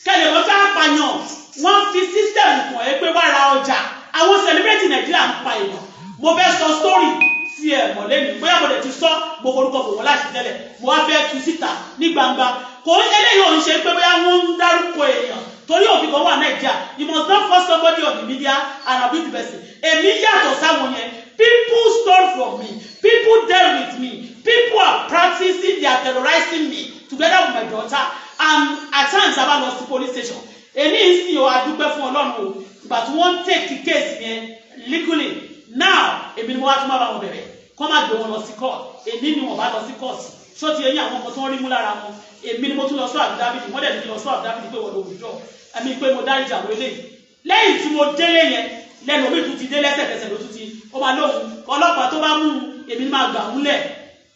kẹlẹ̀. Wọ́n fẹ́ apàyàn, wọ́n fi system kàn ẹ́ pé wá ra ọjà. Àwọn celebrity Nàìjíríà ń pa èèyàn. Mo fẹ́ sọ story tí ẹ mọ̀ lẹ́nu, bóyá mo lè ti sọ, mo forúkọ bò wọ́n láti tẹ́lẹ̀, mo wá fẹ́ tú síta ní gbangba. Kò ń eléyìí ò ń ṣe pé bóyá wọ́n ń dárúkọ èèyàn, torí òfin kan wà Nàìjíríà: you must not force somebody on the media and abuse the person. Èmi yàtọ̀ sáwọn yẹn. People stole from me, people dealt with me, people are practicing, they are terrorizing me together with my daughter, and at times a bá lọ sí police station. Èmi ń sìn o, adúpẹ́ fún Ọlọ́run o. Ìgbà tí wọ́n ń take case yẹn legally now, èmi ni mo wá tún má bá wọn bẹ̀rẹ̀ kọ́ má gbé wọn lọ sí court. Èmi ni wọ́n bá lọ sí court. Ṣó ti eyín àwọn ọmọ tó ń rí mú lára wọn? Èmi ni mo tún lọ sọ àbúdábìdì, wọ́n dẹ̀ ní kí lọ sọ àbúdábìdì pé wọ́n lọ withdraw ẹ̀mí pé mo dáríjà àwọn eléyìí. Lẹ́yìn tí mo délé yẹn, lẹ́nu omi tún ti dé lẹ́sẹ̀kẹsẹ̀ ló tún ti ó máa lóhùn ọlọ́pàá tó bá mú un, èmi ni máa gbà ń lẹ̀.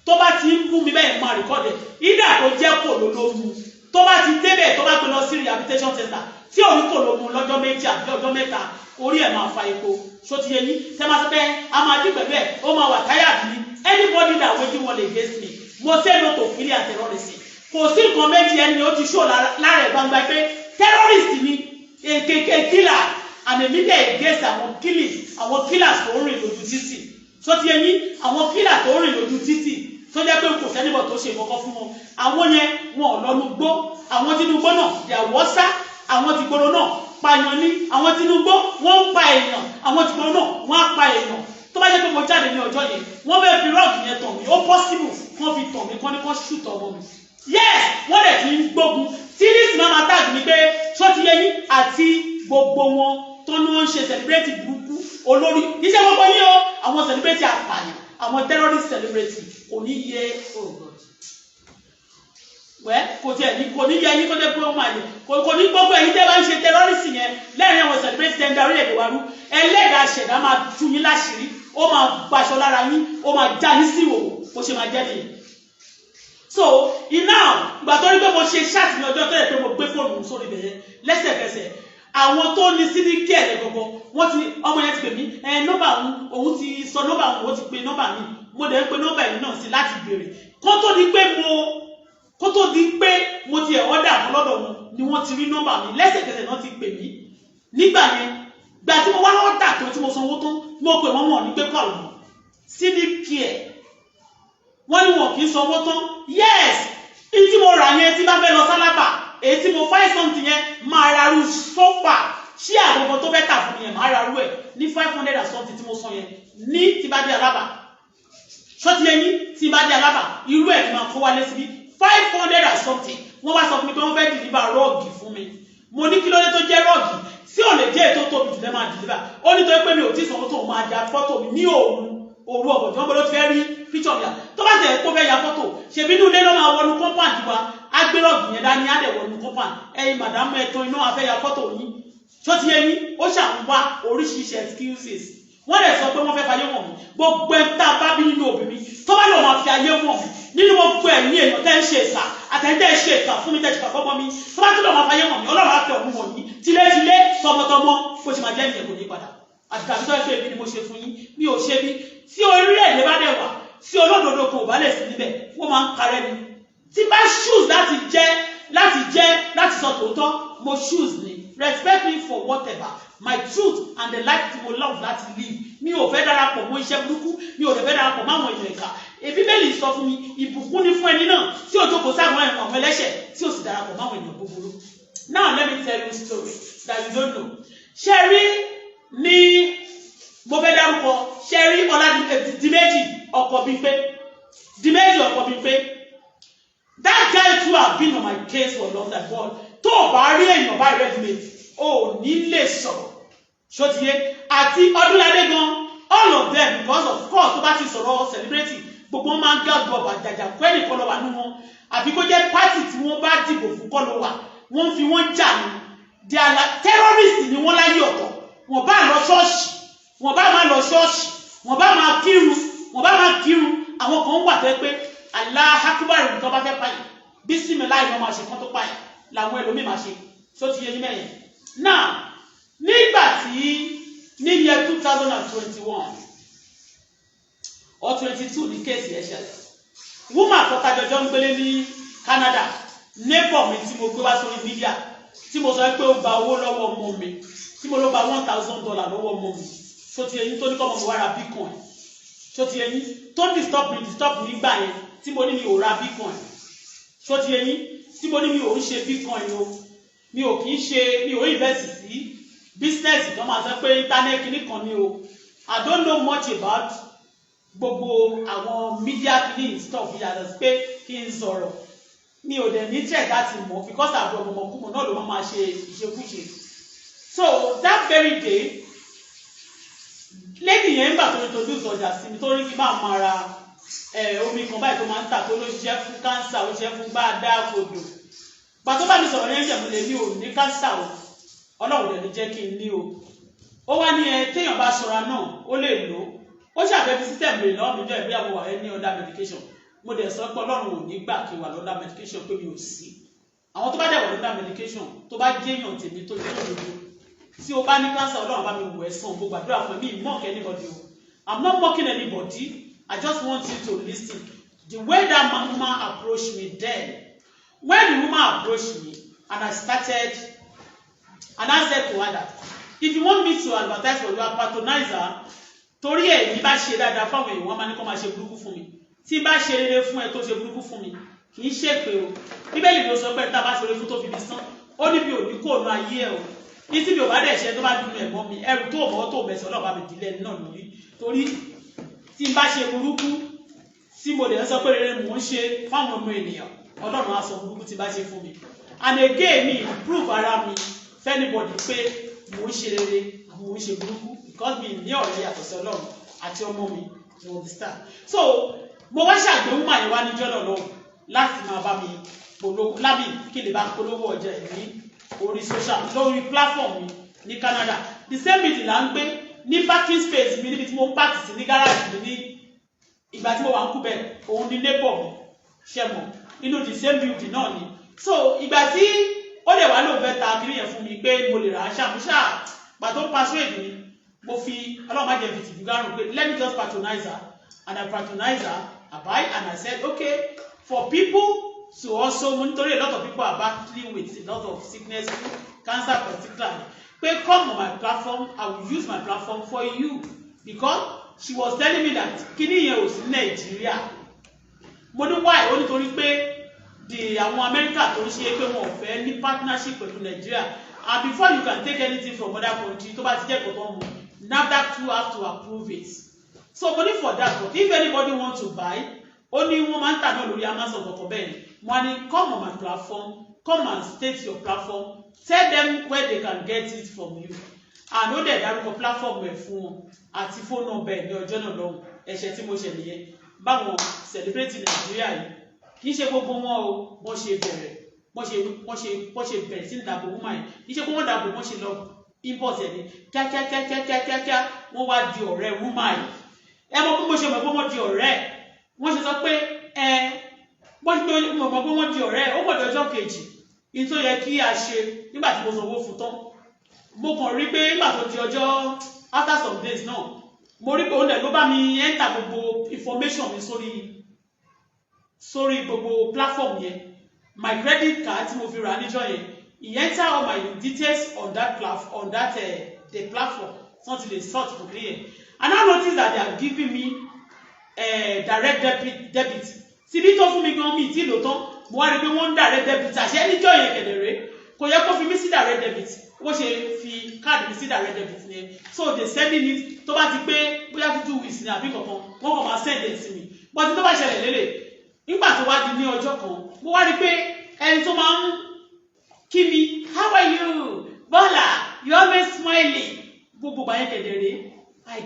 Tó bá ti ń bú mi bẹ́ẹ̀, máa record ẹ̀. Ìdá tó jẹ́ kò ló ló mú, tó bá ti débẹ̀, tó bá gbé lọ sí rehabilitation center, tí òun kò ló mú lọ́jọ́ 2 àbí ọjọ́ 3, orí ẹ̀ máa fa epo. Ṣó ti yẹ yín? Tẹ́ máa sọ pé a máa dín pẹ̀lú ẹ̀, ó máa wà tired ní anybody that waging war against me. Mo say no to killing and terrorism. Kò sí nǹkan méjì, ẹni ó ti show lára ẹ̀ gbangba pé terrorist ni, èkèké killer, and èmi dẹ̀ against àwọn killing, àwọn killers tó ń rìn lójú títì. Ṣó ti yẹ yín? Àwọn killer tó ń rìn lójú títì, tó jẹ́ pé kò sẹ́nibọ̀ tó ṣe ìkọ̀kọ̀ fún wọn, àwọn yẹn wọn ò lọ́nu gbó. Àwọn Tinubu náà, they are worse. Àwọn ti gbòòrò náà pààyàn ní. Àwọn Tinubu wọ́n ń pa èèyàn, àwọn ti gbòòrò náà wọ́n á pa èèyàn. Tó bá jẹ́ pé mo jáde ní ọjọ́ yẹn, wọ́n fẹ́ fi rug yẹn tàn mí, ó possible kán fi tàn mí, kán ní kán shoot ọmọ mi. Yes, wọ́n dẹ̀ ti ń gbógun tí ní sinimá máa tag mi pé ṣó ti yẹ yín àti gbogbo wọn tó ní wọ́n ń ṣe celebrate burúkú olórí iṣẹ́ gbogbo yín o. Àwọn celebrate àpàyàn, àwọn terrorist celebrate, kò ní yẹ. Oh God, wẹ́ kò tiẹ̀ ní, kò ní yẹ yín, kó jẹ́ pé ó máa yẹ kò ní. Gbogbo ẹ̀yin tẹ́ bá ń ṣe terrorist yẹn lẹ́rìn àwọn celebrate tẹ́ ń darí èdè wa rú, ẹlẹ́dàá ṣẹ̀dá máa tú yín láṣìírí, ó máa gbaṣọ lára yín, ó máa já yín sí ìwòwò, bó ṣe máa jẹ́ nìyẹn. So iná ìgbà tó rí pé mo ṣe chat ní ọjọ́ tó yẹ pé mo gbé fóònù sórí ibẹ̀ yẹn, lẹ́sẹ̀kẹsẹ̀ àwọn tó ní sí ní kí ẹ̀rẹ̀ gbogbo wọ́n ti, ọmọ yẹn ti pè mí ẹ nọ́mbà òun, òun ti sọ nọ́mbà òun, ó ti pe nọ́mbà mi. Mo dẹ̀ ń pe nọ́mbà yìí náà sí láti béèrè kó tó di pé mo ti ẹ̀ ọ́dà kan lọ́dọ̀ wọn ni wọ́n ti rí nọ́mbà mi. Lẹ́sẹ̀kẹsẹ̀ náà ti pè mí nígbà yẹn. Gbà tí mo wá ọ́dà tó, tí mo sanwó tán, mo pè wọ́n, wọ́n ní pé call mọ́ sí ní kí ẹ̀. Wọ́n ní wọn kì í sanwó tán. Yes, ní tí mo rà yẹn, tí bá fẹ́ lọ sálábà, èyí tí mo five something yẹn, máa ra ru sofa ṣí àgbọ̀ngàn tó fẹ́ tà fún mi yẹn, máa ra ru ẹ̀ ní 500 and something tí mo san yẹn ní tí bá dé Alábà. Ṣọ́tí yẹn ní tí bá dé Alábà, irú ẹ̀ ni máa kó wálé síbí, 500 and something. Wọ́n wá sọ fún mi pé wọ́n fẹ́ deliver rug fún mi. Mo ní kí ló dé tó jẹ́ rug tí ò lè jẹ́ ètò tóbi jù lẹ́ máa deliver? Ó ní torí pé mi ò tí sanwó tó máa ya fọ́tò mi ní òru òru ọ̀gànjọ́. Wọn bọ́ ló ti fẹ́ rí píṣọ̀ mi à tó bá tẹ̀ kó fẹ́ ya fọ́tò, ṣèbí inú ilé ló máa wọnú compound wa, á gbé rug yẹn dání, á dẹ̀ wọnú compound. Ẹ̀yin madam, ẹ̀ tán iná, a fẹ́ ya fọ́tò yín. Tó ti yẹ yín? Ó ṣà ń wá oríṣiríṣi excuses. Wọ́n lè sọ pé wọ́n fẹ́ fayé wọ̀n mí. Gbogbo ẹ̀ tá a bá bí nínú obìnrin tó bá lọ máa fi ayé wọ̀n mí, nínú gbogbo ẹ̀yìn èèyàn tẹ́ ń ṣe ìkà àtẹ̀yìn tẹ́ ń ṣe ìkà fún mi, tẹ́ ṣe kà fọ́mọ mi, tó bá tún lọ máa fayé wọ̀n mí, Ọlọ́run á fi ọ̀run wọ̀n yín tilétilé, tọmọtọmọ. Bó ṣe máa jẹ́ nìyẹn, kò ní padà. Àdàbí tó ẹ pé èmi ni mo ṣe fún yín, mi ò ṣe bí. Tí orílẹ̀-èdè bá dẹ̀ wà tí olódodo kò bá lè sí níbẹ̀, wọ́n máa ń parẹ́ ni. Tí bá choose láti jẹ́ láti sọ tòótọ́, mo choose ni. Respect me for whatever my truth and the life tí mo love láti live. Mi ò fẹ́ darapọ̀ mọ́ iṣẹ́ burúkú, mi ò dẹ̀ fẹ́ darapọ̀ mọ́ àwọn èèyàn ìkà. Bíbélì sọ fún mi, ìbùkún ni fún ẹni náà tí ò jókòó sáwọn ẹ̀wọ̀n àwọn ẹlẹ́ṣẹ̀, tí ò sì darapọ̀ mọ́ àwọn èèyàn búburú. Now let me tell you a story that you don't know. Ṣé rí ní mo fẹ́ dárúkọ? Ṣé rí Ọládìméjì ọkọ bíi pé Dìméjì ọkọ bíi pé, that guy too have been on my case for long time. But tó o bá rí èèyàn báyìí ready made, o ò ní lè sọ̀rọ̀. Ṣótiyé àti Ọdúnládé gan, all of them, because of course tó bá ti sọ̀rọ̀ celebrity, gbogbo wọn máa ń gàgbọ́ àjàjà kọ́ ẹnìkan lọ wà nínú wọn, àfi kó jẹ́ party tí wọ́n bá dìbò fún kọ́ ló wà. Wọ́n fi wọ́n jà ní. They are like terrorists ni wọ́n láyé ọ̀tọ̀. Wọ́n bá lọ ṣọ́ọ̀ṣì, wọ́n bá máa lọ ṣọ́ọ̀ṣì. Wọ́n bá máa kírun, wọ́n bá máa kírun. Àwọn kan wà tó yẹ pé Allahu Akbar tó bá fẹ́ pààyàn, bísímìláì wọn máa ṣe kán tó pààyàn làwọn ẹlòmíì máa ṣe. Ṣó ti yé yín mẹ́yẹn? Now, nígbà tí ní year 2021 or 22 ní case ẹ̀ ṣẹlẹ̀, woman àkọ́kájọjọ́ ń gbélé ní Canada, neighbor mi tí mo gbé wá sórí media, tí mo sọ pé ó gba owó lọ́wọ́ ọmọ mi, tí mo ló gba $1,000 lọ́wọ́ ọmọ mi, ṣó ti yé yín? Tó ní kọ́ ọmọ mi wá ra bitcoin, ṣó ti yé yín? Tó disturb mi nígbà yẹn, tí mo ní mi ò ra bitcoin, ṣó ti yé yín? Tí mo ní mi ò ń ṣe bitcoin o, mi ò kì í ṣe, mi ò invest sí business tó máa sọ pé internet kìíní kan ni o. I don't know much about gbogbo àwọn media kìíní stuff, yàtọ̀ sí pé kí n sọ̀rọ̀. Mi ò dẹ̀ ní tẹ̀ láti mọ̀ because àbúrò ọmọkùnrin náà ló máa ṣe ìṣekúṣe. So that very day, lady yẹn ń gbà tó introduce ọjà sí mi, tó ní kí n máa ma ra omi kan báyìí tó máa ń tà, tó ló ṣiṣẹ́ fún cancer, ó ṣiṣẹ́ fún gbáadá kodò. Pàtó bá mi sọ̀rọ̀ ní ẹ̀jẹ̀, mo lè ní ò ní cancer o, Ọlọ́run dẹ̀ ní jẹ́ kí n ní o. Ó wá ní ẹ téèyàn bá ṣọ́ra náà, ó lè lò ó. Ó ṣàfẹ́ fi system rè lọ́wọ́ mi jọ ìgbéyàwó wà ní under medication. Mo dẹ̀ sọ pé Ọlọ́run ò ní gbà kí n wà lọ́ndà medication, pé mi ò sí. Àwọn tó bá dẹ̀ wà lọ́ndà medication, tó bá jẹ́yàn tèmi tó jẹ́ òdodo, tí o bá ní cancer, Ọlọ́run bá mi wẹ̀ sàn. Mo gbàdúrà fún mi. Mock anybody o, I'm not mocking anybody. I just want you to listen the way that woman approached me then. When the woman approached me and I started, and I said to her that if you want me to advertise for you, I patronize her, torí ẹ̀ ní bá ṣe dáadáa fáwọn èèyàn, wọn máa ní kó máa ṣe burúkú fún mi. Tí bá ṣe rere fún ẹ tó ṣe burúkú fún mi, kì í ṣe pé o. Bíbélì ló sọ pé tá a bá ṣe rere fún tó fi fi sán, ó ní mi ò ní kó ònú ayé ẹ o. Ní tí mi ò bá dẹ̀ ṣe, tó bá dùn ẹ̀gbọ́n mi, ẹrù tó mọ́ tó mẹ̀sán náà bá mi dìlẹ̀ náà lórí, torí tí n bá ṣe burúkú, tí mo dẹ̀ ń sọ pé rere mò ń ṣe fáwọn ọmọ ènìyàn, Ọlọ́run á sọ burúkú tí bá ṣe fún mi. And again, mi prove ara mi fún anybody pé mò ń ṣe rere àbí mò ń ṣe burúkú, because mi ní ọ̀rẹ́ yàtọ̀ sí Ọlọ́run àti ọmọ mi, you understand? So mo wá ṣàgbé woman yẹn wá níjọ́ náà lọ́hùn láti máa bá mi polówó lábì, kí lè bá polówó ọjà ẹ̀ ní orí social, lórí platform mi ní Canada. The same meeting là ń gbé ní parking space mi, níbi tí mo ń park sí ní garage mi ní ìgbà tí mo wà ń Quebec. Òun ni neighbor mi, ṣe mọ̀, inú the same building náà ni. So ìgbà tí ó dẹ̀ wá lóun fẹ́ ta kiri yẹn fún mi pé mo lè rà á, ṣàmúṣà pàtó persuade mi, mo fi Ọlọ́run má jẹ́ fi tìjú gárùn pé let me just patronize her. And I patronize her, I buy, and I said okay, for people to also monitor, a lot of people are battling with a lot of sickness, cancer particularly, pé come on my platform, I will use my platform for you, because she was telling me that kíní yẹn ò sí Nàìjíríà. Mo ní why? Ó nítorí pé the àwọn Amẹ́ríkà tó ń ṣe pé wọn ò fẹ́ ní partnership pẹ̀lú Nàìjíríà, and before you can take anything from other country, tó bá ti jẹ́ kó tó ń mu, NAFDAC too have to approve it. So money for that. But if anybody want to buy, ó ní wọ́n máa ń tà náà lórí Amazon kọ̀ọ̀kan. Bẹ́ẹ̀ ni wọ́n á ní come on my platform, come and state your platform, tell them where they can get it from you. And ó dẹ̀ dárúkọ platform ẹ̀ fún wọn àti phone number ẹ̀ ní ọjọ́ náà lọ́hùn. Ẹ̀ṣẹ̀ tí mo ṣẹ̀ nìyẹn. Báwọn celebrate Nàìjíríà yìí, kì í ṣe gbogbo wọn o, wọ́n ṣe bẹ̀rẹ̀, wọ́n ṣe bẹ̀rẹ̀ sí ní dàbò woman yìí, kì í ṣe pé wọ́n dàbò, wọ́n ṣe lọ import ẹ̀ ní kíákíákíákíákíá, wọ́n wá di ọ̀rẹ́ woman yìí. Ẹ mọ bí mo ṣe mọ̀ pé wọ́n di ọ̀rẹ́, wọ́n ṣe sọ pé ẹ wọ́n ṣe mọ̀ pé wọ́n di ọ̀rẹ́. Ó gbọ́dọ̀ ọjọ́ kejì ní tó yẹ kí a ṣe, nígbà tí mo sanwó fún tán, mo kàn rí pé nígbà tó di ọjọ́, after some days náà, mo rí pé òun dẹ̀ ló bá mi enter gbogbo information mi sórí gbogbo platform yẹn. My credit card tí mo fi rà níjọ́ yẹn, he enter all my details on that platform, on that the platform tí wọ́n ti lè sort for clear. And I notice that they are giving me direct debit síbi tó fún mi gan, mi tí lò tán, mo wá rí i pé wọ́n ń direct debit. Àṣẹ níjọ́ yẹn kẹ̀dẹ̀rẹ́, kò yẹ kó fi mí sí direct debit, bó ṣe fi káàdì mi sí direct debit yẹn. So they sending it, tó bá ti pé bóyá 2 weeks ní àbí kankan, wọ́n kàn máa send it sí mi. But tó bá ṣẹlẹ̀ lélẹ̀, nígbà tó wá di ní ọjọ́ kan, mo wá rí i pé ẹni tó máa ń kí mi, "How are you, Bọ́lá? You always smiling," gbogbo gbà yẹn kẹ̀dẹ̀rẹ́, I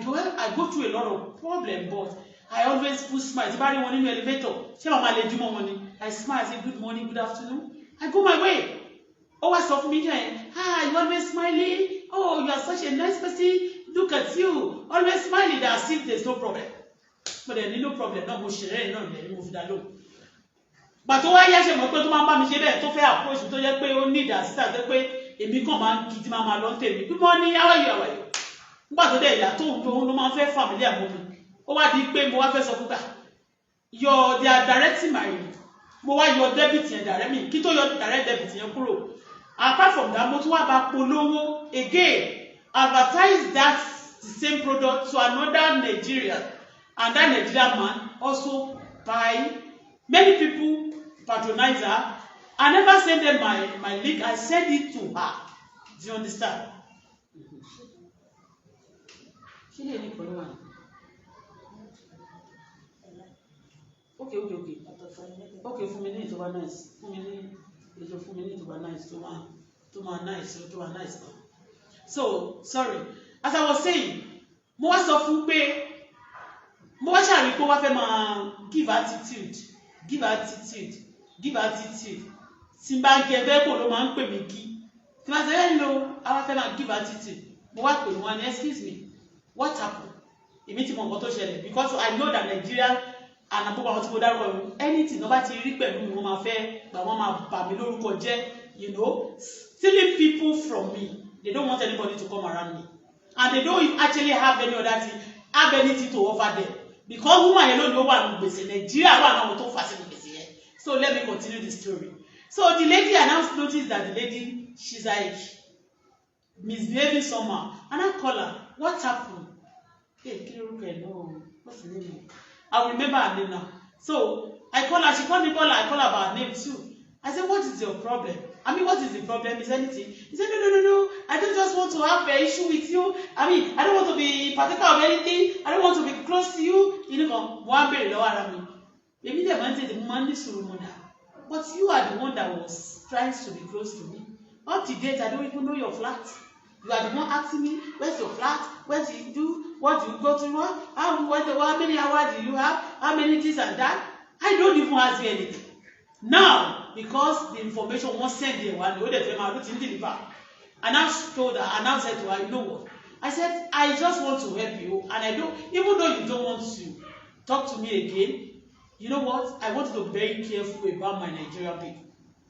go through a lot of problem, but I always put smile. Tí bá rí wọn nínú elevator, ṣé màmá lè jùmọ̀ wọn ni, I smile, I say good morning, good afternoon, I go my way. Ó wá sọ fún mi jẹ́, "Ah, you always smiling. Oh, you are such a nice person." Look at you, always smiling as if there's no problem. Mo dẹ̀ ní no problem náà, mo ṣeré náà ní mo fi dá lóhùn. Pàtó wá yá, ṣe mọ̀ pé tó máa ń bá mi ṣe bẹ́ẹ̀, tó fẹ́ approach, tó jẹ́ pé ó ní ìdásíta, tó pé èmi kàn máa ń kí tí máa máa lọ tèmi. Good morning, how are you, how are you? Nígbà tó dẹ̀ ìyá tó ń tó ló máa ń fẹ́ familiar mọ́ mi, ó wá di pé mo wá fẹ́ sọ fún gbà yọ, they are directing my, mo wá yọ debit yẹn direct mi kí tó yọ direct debit yẹn kúrò. Apart from that, mo tún wá bá polówó again, advertise that the same product to another Nigerian, and that Nigerian man also buy. Many people patronize her. I never send them my link, I send it to her. Do you understand? Ṣé lè ní ìkọlù wà ní? Okay, fún mi ní ìtọ́ba nice, fún mi ní ètò, fún mi ní ìtọ́ba nice, tó máa nice, tó máa nice gan. So sorry, as I was saying, mo wá sọ fún pé mo wá ṣàrí pé wá fẹ́ máa give attitude, give attitude, give attitude. Tí n bá ń kí ẹgbẹ́ kò ló máa ń pè mí kí tí n bá ṣe hello, àwa fẹ́ máa give attitude. Mo wá pè wọ́n ní, "Excuse me, what happen?" Èmi ti mọ nǹkan tó ṣẹlẹ̀ because I know that Nigeria and àpòpọ̀ àwọn tí mo dárúkọ yìí, anything wọ́n bá ti rí pẹ̀lú mi, wọ́n máa fẹ́ gbà, wọ́n máa bà mí lórúkọ jẹ́, stealing people from me. They don't want anybody to come around me, and they don't actually have any other thing, have anything to offer them, because woman yẹn lónìí, ó wà ní gbèsè. Nàìjíríà wà náà tó fà sínú gbèsè yẹn. So let me continue the story. So the lady, I now notice that the lady, she's like misbehaving somehow, and I call her, "What happen?" Hey, kí lórúkọ ẹ náà? What's the name? I will remember her name now. So I call her, she call me Bola. I call her by her name too. I said, "What is your problem? I mean, what is the problem? Is anything?" He said, "No, no, no, no, I don't just want to have an issue with you. I mean, I don't want to be particular of anything. I don't want to be close to you." Mo wá ń béèrè lọ́wọ́ ara mi. Èmi dẹ̀ máa ń tètè, mo máa ń ní sùúrù mọ́ dà. But you are the one that was trying to be close to me. Up to date, I don't even know your flat. You are the one asking me, where's your flat? Where do you do? What do you go to? What? How many hours do you have? How many this and that? I don't even ask you anything. Now, because the information wọ́n send there wá ní, ó dẹ̀ fẹ́ máa ló ti ń deliver. I now told her, I now said to her, "You know what?" I said, "I just want to help you, and I don't, even though you don't want to talk to me again, you know what? I want you to be very careful about my Nigerian people."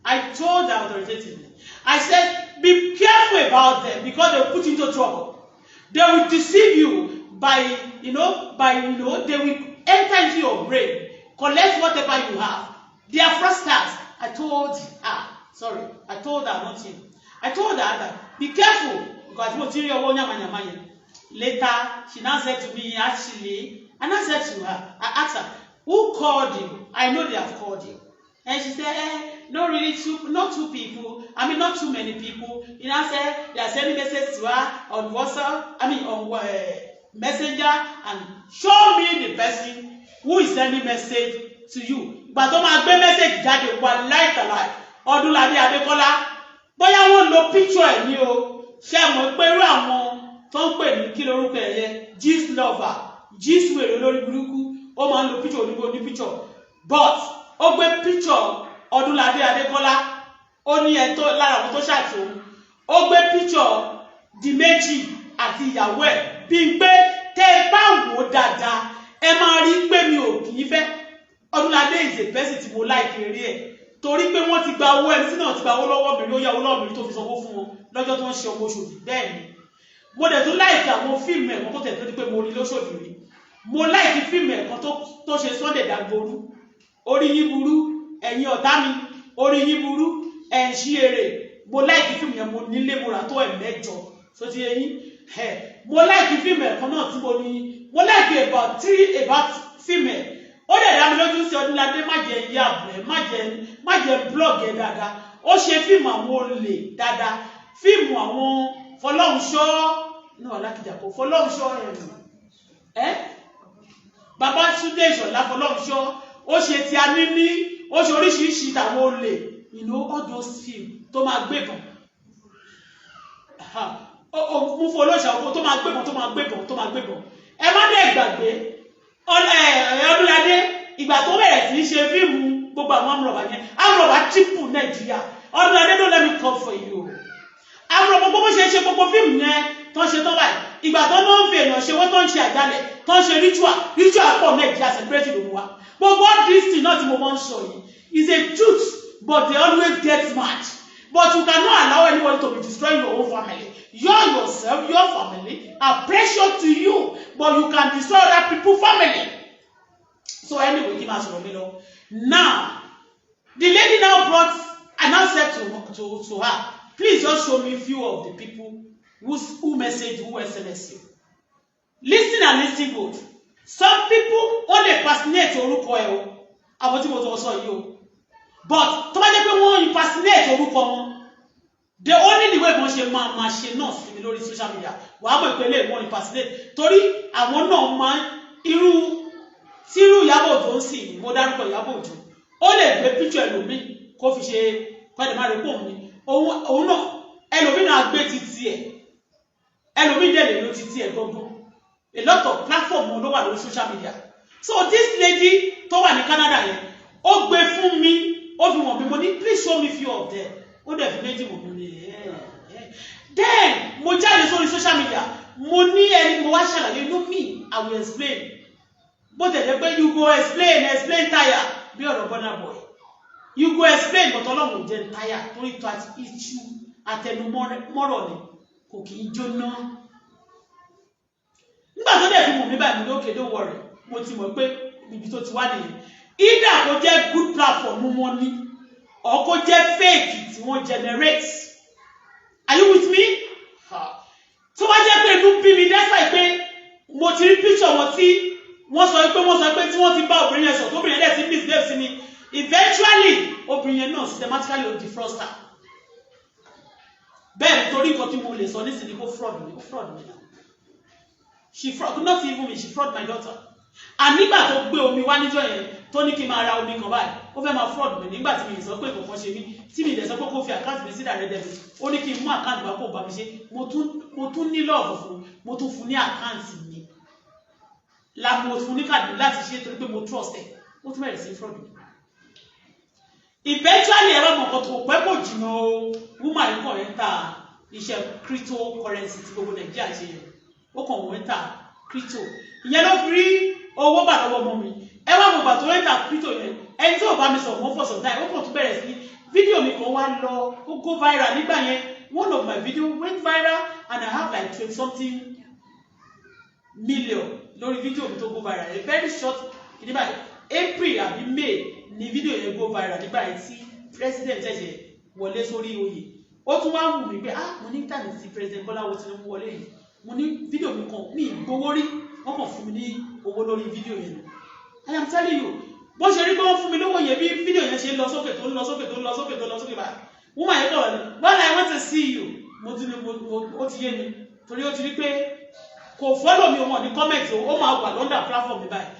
I told her authoritatively. I said, "Be careful about them because they will put you into trouble. They will deceive you by, they will enter into your brain, collect whatever you have. They are fraudsters." I told her, sorry, I told her, not him. I told her that be careful because mo ti rí ọwọ́ yamayama yẹn. Later, she now said to me, actually, and I said to her, I asked her, "Who called you? I know they have called you." And she said, "Not really two, not two people. I mean, not too many people." Said they are sending messages to her on WhatsApp, I mean, on Messenger, and show me the person who is sending message to you. Ìgbà tó máa gbé message jáde, wà láìtàláì, Ọdúnladé Adékọ́lá, bóyá wọ́n lo picture ẹ̀ ní o. Ṣé mọ̀ pé irú àwọn tó ń pè ní kí lorúkọ ẹ̀ yẹn, gist lover, gist wèrè olórí burúkú, ó máa ń lo picture oníbo ní picture, but ó gbé picture Ọdúnladé Adékọ́lá, ó ní ẹ tó lára àwọn tó ṣàtò, ó gbé picture di méjì àti ìyàwó ẹ̀ bíi pé tẹ́ ẹ bá wò ó dáadáa, ẹ máa rí pé mi ò kì í fẹ́. Ọdúnladé is a person tí mo like eré ẹ̀ torí pé wọ́n ti gba owó, MC náà ti gba owó lọ́wọ́ mi rí, ó yá owó lọ́wọ́ mi rí tó fi sanwó fún wọn lọ́jọ́ tó ń ṣe ọmọ Òṣòdì. Bẹ́ẹ̀ ni mo dẹ̀ tún like àwọn fíìmù ẹ̀kan tó tẹ̀ tó di pé mo rí lóṣòdì rí. Mo like fíìmù ẹ̀kan tó ṣe Sunday Dagboru. Orí yín burú, ẹ̀yin ọ̀tá mi, orí yín burú, ẹ̀ ń ṣí eré. Mo like fíìmù yẹn, mo nílé, mo rà tó ẹ̀ mẹ́jọ tó ti yẹ yín. Mo like fíìmù ẹ̀kan náà tí mo ní, mo like about three about fíìmù ẹ̀. Ó dẹ̀ dá mi lójú sí Ọdúnládé, má jẹ́ yí àbọ̀ ẹ̀, má jẹ́ blog ẹ̀ dáadáa. Ó ṣe fíìmù àwọn olè dáadáa, fíìmù àwọn Fọlọ́runṣọ́ náà, Alákìjà kò Fọlọ́runṣọ́ ẹ̀, bàbá Túndé Ìṣọ̀lá Fọlọ́runṣọ́, ó ṣe ti aníní, ó ṣe oríṣiríṣi tàwọn olè, all those film tó máa gbébọn mú fún olóṣà oko tó máa gbébọn, tó máa gbébọn, tó máa gbébọn. Ẹ má dẹ̀ gbàgbé Ọdúnládé, ìgbà tó bẹ̀rẹ̀ sí í ṣe fíìmù gbogbo àwọn amúrọ̀bà yẹn, amúrọ̀bà triple Nàìjíríà. Ọdúnládé, don't let me come for you. Amúrọ̀bà gbogbo bó ṣe ṣe gbogbo fíìmù yẹn tó ń ṣe tán báyìí. Ìgbà tó náà ń fi èèyàn ṣe wọ́n, tó ń ṣe àjálẹ̀, tó ń ṣe ritual, ritual pọ̀ Nàìjíríà, celebrate ló mú wa. Gbogbo all this thing náà tí mo máa ń sọ yìí is a truth, but they always get mad. But you cannot allow anybody to be destroying your own family. You yourself, your family are precious to you, but you can destroy other people family. So anyway, kí n máa sọ̀rọ̀ mi lọ. Now the lady now brought and now said to her, "Please just show me few of the people who message, who SMS you." Listen and listen good. Some people wọ́n lè impersonate orúkọ ẹ o, àwọn tí mo tọ́ sọ yìí o, but tó bá jẹ́ pé wọ́n impersonate orúkọ wọn, the only way wọ́n ṣe máa máa ṣe náà sí mi lórí social media, wàá mọ̀ pé lè wọ́n impersonate, torí àwọn náà máa irú tírú Ìyábọ̀ Òjó ń sìn. Mo dárúkọ Ìyábọ̀ Òjó, ó lè gbé picture ẹlòmíì kó fi ṣe kọ́ni má rí pò ní òun náà. Ẹlòmíì náà gbé titi ẹ̀, ẹlòmíì dẹ̀ lè lo titi ẹ̀ gbọ́ngàn. A lot of platform ló wà lórí social media. So this lady tó wà ní Canada yẹn, ó gbé fún mi, ó fi wọ̀n mi. Mo ní, "Please show me few of them." Ó dẹ̀ fi méjì wọ̀n mi ní ẹ̀. Then mo jáde sórí social media, mo ní ẹni mo wá ṣàlàyé. You know me, I will explain. Bó tẹ̀lé pé you go explain, explain tire, bí ọ̀rọ̀ Burna Boy, you go explain, but Ọlọ́run ò jẹ́ tire, torí tó àti iṣu àtẹnumọ́rọ̀ ni kò kì í jóná. Nígbà tó dẹ̀ fi mọ̀ mí báyìí, mo ní, "Okay, don't worry." Mo ti mọ̀ pé ibi tó ti wá nìyẹn. Either kó jẹ́ good platform wọn ní or kó jẹ́ fake tí wọ́n generate. Are you with me? Tó bá jẹ́ pé inú bí mi despite pé mo ti rí picture wọn tí wọ́n sọ pé tí wọ́n ti bá obìnrin yẹn sọ, tó obìnrin yẹn dẹ̀ ti misbehave sí mi, eventually obìnrin yẹn náà systematically ó di fraudster. Bẹ́ẹ̀ torí nǹkan tí mo lè sọ nísìnyí, kó fraud mi, ó fraud mi náà. She fraud not even me, she fraud my daughter. And nígbà tó gbé omi wá níjọ́ yẹn, tó ní kí n máa ra omi kan báyìí, ó fẹ́ máa fraud mi. Nígbà tí mi sọ pé nǹkan ṣe mí, tí mi dẹ̀ sọ pé kó fi account mi sí direct debit, ó ní kí n mú account wá kó bá mi ṣe. Mo tún ní love fún, mo tún fún ní account mi la, mo fún ní card láti ṣe torí pé mo trust ẹ̀. Ó tún bẹ̀rẹ̀ sí fraud mi eventually. Ẹ̀rọ mọ̀ nǹkan tó pẹ́, kò jìnnà o, woman yìí kàn ń ta iṣẹ́ cryptocurrency tí gbogbo Nàìjíríà ṣe yẹn. Ó kàn wọ́n ń ta crypto ìyẹn, ló fi rí owó gbà lọ́wọ́ ọmọ mi. Ẹ wá mo gbà tó ń ta crypto yẹn, ẹni tí ò bá mi sọ̀rọ̀ mọ́ for some time, ó kàn tún bẹ̀rẹ̀ sí fídíò mi kan wá lọ, ó go viral nígbà yẹn. One of my video went viral and I have like 20 something million lórí fídíò mi tó go viral, a very short kìíní báyìí. April àbí May ni fídíò yẹn go viral nígbà yẹn tí president ṣẹ̀ṣẹ̀ wọlé sórí oyè. Ó tún wá wù mí pé, ah, mo ní tàbí tí President Bọ́lá wo Tinubu wọlé yìí, mo ní fídíò mi kan ní ìgbowó rí, wọ́n kàn fún mi ní owó lórí fídíò yẹn ni. I am telling you, bó ṣe rí pé wọ́n fún mi lówó yẹn, bí fídíò yẹn ṣe ń lọ sókè, tó ń lọ sókè, tó ń lọ sókè, tó ń lọ sókè báyìí, woman yẹn kọ̀ ní, "Bọ́lá, I want to see you." Mo ti ní mo ó ti yé mi, torí ó ti rí pé kò follow mi, wọn ní comment, ó máa wà l'under platform mi báyìí.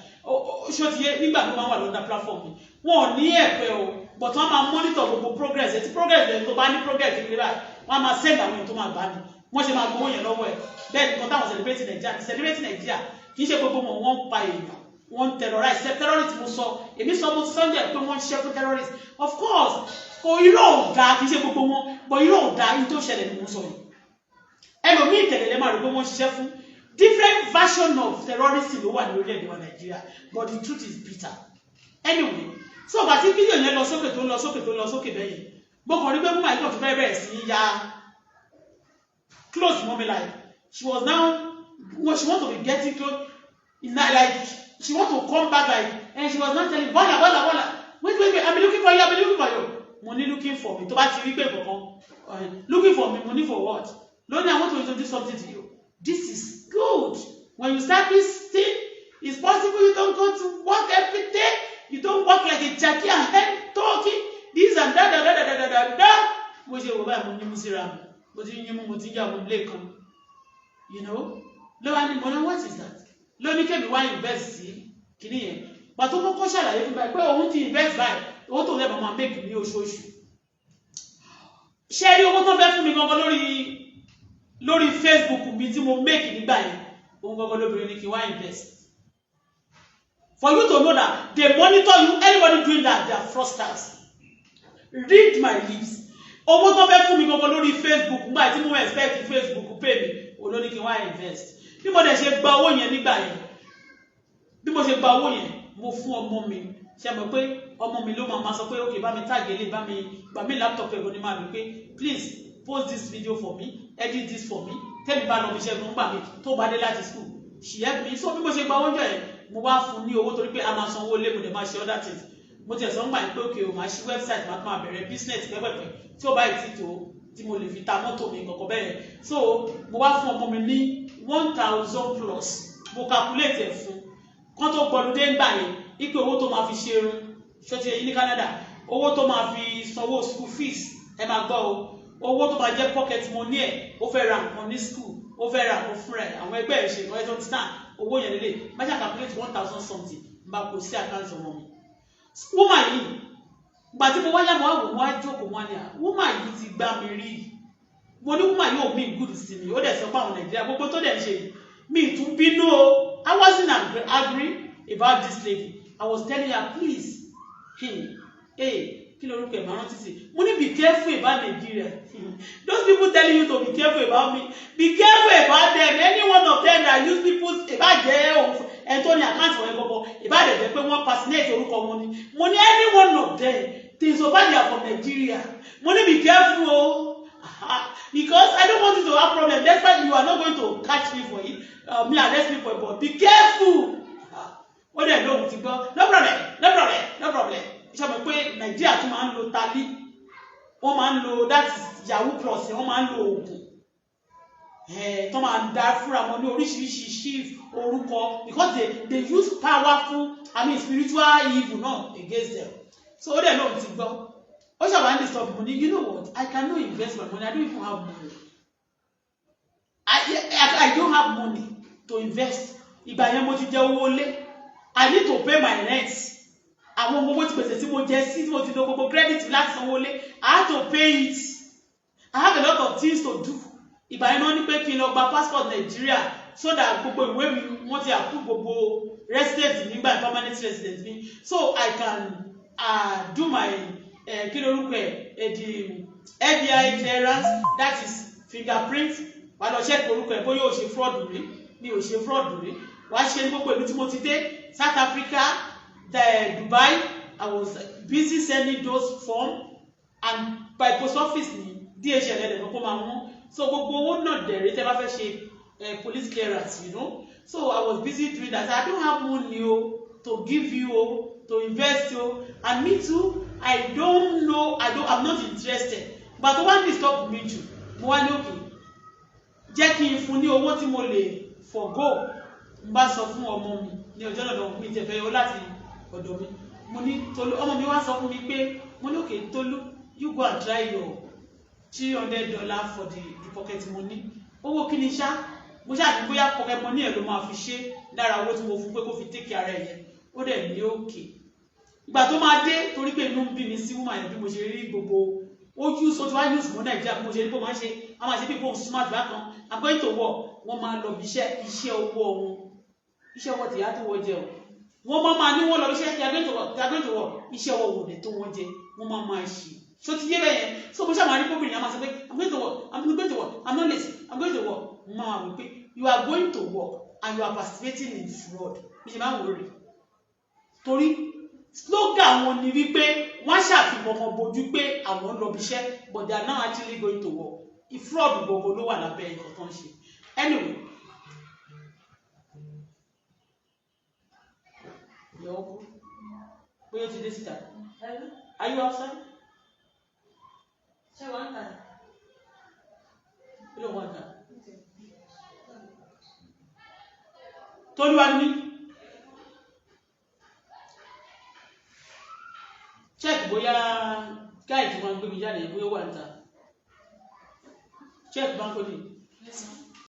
Ṣó ti yé? Nígbà tó máa wà l'under platform mi, wọn ò ní ẹ̀pẹ́ o, but wọ́n máa monitor gbogbo progress ẹ̀. Tí progress ẹ̀ tó bá ní progress kékeré báyìí, wọ́n á máa send àwọn èèyàn tó máa gbà ní wọ́n ṣe máa gbowó yẹn lọ́wọ́ ẹ̀. Bẹ́ẹ̀ nìkan táwọn celebrate Nigeria, celebrate Nigeria, kì í ṣe gbogbo wọn. Wọ́n ń pa èèyàn, wọ́n ń terrorize. Terrorist, mo sọ, èmi sọ, mo sọ jẹ́ pé wọ́n ń ṣiṣẹ́ fún terrorist. Of course, kò irọ́ ò dáa, kì í ṣe gbogbo wọn, but irọ́ ò dáa. Ní tó ṣẹlẹ̀ ni mo sọ yìí. Ẹlòmíì tẹ̀lé lẹ́ máa rò pé wọ́n ń ṣiṣẹ́ fún different version of terrorism ló wà ní orílẹ̀-èdè wa Nàìjíríà, but the truth is bitter anyway. So bàtí fídíò yẹn lọ sókè, tó ń lọ sókè, tó ń lọ sókè bẹ́ẹ̀ yẹn, mo kàn rí pé woman yìí kàn tún fẹ́ bẹ̀rẹ̀ sí í ya close mọ́ mi. Like she was now, well, she want to be getting close na, like she want to come back, like, and she was not telling Bola, "Bola, Bola, wait, wait, wait, I been looking for you, I been looking for you." Mo ní, "Looking for me?" Tó bá ti rí pé kankan, "Looking for me?" Mo ní, "For what?" Lónìí, "I want to introduce something to you. This is good. When you start this thing, it's possible you don't go to work every day. You don't work like a jackie and head talking this and that, that, that, that, that, that, that." Mo ṣe wò báyìí, mo ní mú síra mi, mo ti yín mú, mo ti ń yá mo lẹ́ẹ̀kan, you know. Ló wá ní, mo ní, "What is that?" Ló ní kémi wá invest sí kíní yẹn. Pàtó kọ́kọ́ ṣàlàyé fún mi pé òun ti invest báyìí, owó tó lẹ́ẹ̀ máa make ní oṣooṣù. Ṣé rí owó tó fẹ́ fún mi gangan lórí Facebook mi tí mo make nígbà yẹn, òun gangan lóbìnrin ní kí n wá invest. For you to know that they monitor you, anybody doing that, they are fraudsters. Read my lips. Owó tó fẹ́ fún mi gangan lórí Facebook nígbà tí mo expect Facebook pay mi, Olóní kí n wá invest. Bí mo dẹ̀ ṣe gba owó yẹn nígbà yẹn, bí mo ṣe gba owó yẹn, mo fún ọmọ mi. Ṣe mọ̀ pé ọmọ mi ló máa ma sọ pé, "Ok, bá mi tag eléyìí, bá mi gbà mí laptop ẹ̀gbọ́n ni máa lò pé, please post this video for me, edit this for me." Tẹ́mi bá lọ fi ṣẹ́gun gbà mí tó bá dé láti school, she help me. So bí mo ṣe gba owó jọ yẹn, mo wá fún ní owó torí pé a máa sanwó ilé, mo dẹ̀ máa ṣe other things. Mo tiẹ̀ sọ ń gbà yín pé, okay o, máa ṣí website, máa tún máa bẹ̀rẹ̀ business pẹ́pẹ́pẹ́ tí ó bá yìí ti tó tí mo lè fi ta mọ́tò mi kọ̀ọ̀kan bẹ́ẹ̀. So mo wá fún ọmọ mi ní 1,000 plus. Mo calculate ẹ̀ fún kán tó gbọdúdé ń gbà yẹn ipe owó tó máa fi ṣe irun ṣọtí ẹyin ní Canada, owó tó máa fi sanwó school fees. Ẹ máa gbọ́ o, owó tó máa jẹ́ pocket money ẹ̀, ó fẹ́ ra nǹkan ní school, ó fẹ́ ra nǹkan fúnra ẹ̀, àwọn ẹgbẹ́ ẹ̀ ṣe nǹkan ẹ̀ tó ti tàn, owó yẹn lélẹ̀ má ṣe calculate 1,000 something n bá kó sí account ọmọ mi. Woman yìí, gbà tí mo wáyà, mo wá wò, mo wá jókòó, mo wá ní à, woman yìí ti gbá mi rí. Mo ní woman yìí ò mí good sí mi. Ó dẹ̀ sọ pé àwọn Nàìjíríà gbogbo tó dẹ̀ ń ṣe yìí, mi ì tún bínú o. I wasn't angry about this lady. I was telling her, please, hey, hey, kí lorúkọ ẹ̀ máa rántí sí. Mo ní, "Be careful about Nigeria. Those people telling you to be careful about me, be careful about them. Any one of them that use people's ìbàjẹ́ òun ẹni tó ní account wọn gbogbo ìbàdàn jẹ́ pé wọ́n personate orúkọ wọn ni." Mo ní, "Any one of them, things over there from Nigeria." Mo ní, "Be careful o, because I don't want you to have problem, despite you are not going to catch me for it, me arrest me for it, but be careful." Ó dẹ̀ lóhùn ti gbọ́, "No problem, no problem, no problem." Iṣẹ́ mi pé Nàìjíríà tún máa ń lo tali, wọ́n máa ń lo, that is yahoo plus, wọ́n máa ń lo oògùn tó máa ń dá fúnra wọn ní oríṣiríṣi chief orúkọ, because they use powerful, I mean, spiritual evil náà against them. So ó dẹ̀ lóhùn ti gbọ́. Ó ṣàwọn ní disturb money. You know what? I cannot invest my money. I don't even have money. I don't have money to invest. Ìgbà yẹn mo ti jẹ owó lé. I need to pay my rent. Àwọn owó tí gbèsè tí mo jẹ sí, tí mo ti lo gbogbo credit láti sanwó lé, I have to pay it. I have a lot of things to do. Ìgbà yẹn náà ní pé kí n lọ gba passport Nigeria so that gbogbo ìwé mi, wọ́n ti approve gbogbo resident nígbà permanent resident mi, so I can do my kí lorúkọ ẹ, the FBI clearance, that is fingerprint. Wàá lọ check orúkọ ẹ bóyá o ṣe fraud rí. Mi ò ṣe fraud rí. Wàá ṣe ní gbogbo ìlú tí mo ti dé, South Africa, the Dubai. I was busy sending those form and by post office ní DHL ẹ̀dẹ̀ kó máa mú. So gbogbo owó náà dẹ̀rẹ̀ tẹ́ bá fẹ́ ṣe police clearance. So I was busy doing that. I don't have money o to give you o to invest o, and me too, I don't know, I'm not interested. But tó wá disturb mi jù, mo wá ní, okay, jẹ́ kí n fún ní owó tí mo lè forgo. N bá sọ fún ọmọ mi ní ọjọ́ náà lọ́wọ́ mi tẹ̀fẹ́ yọ láti ọ̀dọ̀ mi. Mo ní, "Tolú." Ọmọ mi wá sọ fún mi pé, mo ní, "Okay, Tolú, you go and try your $300 for the pocket money." Owó kí ni ṣá? Mo ṣáà ní bóyá pocket money ẹ̀ ló máa fi ṣe lára owó tí mo fún pé kó fi take care ẹ̀ yẹn. Ó dẹ̀ ní okay. Ìgbà tó máa dé, torí pé inú ń bí mi sí woman yẹn, bí mo ṣe rí gbogbo ojú so tí wàá use mọ́ Nàìjíríà, bí mo ṣe rí bó máa ń ṣe, a máa ṣe bí bóun smart bákan, I'm going to work. Wọ́n máa lọ bí iṣẹ́, iṣẹ́ owó wọn, iṣẹ́ ọwọ́ tìyá tó wọ́n jẹ o. Wọ́n máa máa ní wọ́n lọ bí iṣẹ́, they are going to work, they are going to work. Iṣẹ́ ọwọ́ wò ní tó wọ́n jẹ, wọ́n máa máa ṣe. So ti yé bẹ́ẹ̀ yẹn? So mo ṣáà máa rí kóbìnrin yẹn máa sọ pé, "I'm going to work, I'm going to work, I'm not lazy, I'm going to work." Mo máa wí pé you are going to work and you are participating in fraud. Bí ṣe máa ń wò rè, torí slogan wọn ni wípé wọ́n ṣàfihàn kan bojú pé àwọn lọ bí iṣẹ́, but they are now actually going to work. Fraud gbogbo ló wà lábẹ́ nǹkan tó ń ṣe. Anyway, your uncle, bóyá ó ti dé síta. Hello? Are you outside? Ṣé wàá ń tà? Kí ló wà ní Tolúwa ní check bóyá guy tí wọ́n gbé mi jáde, bóyá ó wà níta. Check Bankole. Yes, ma'am.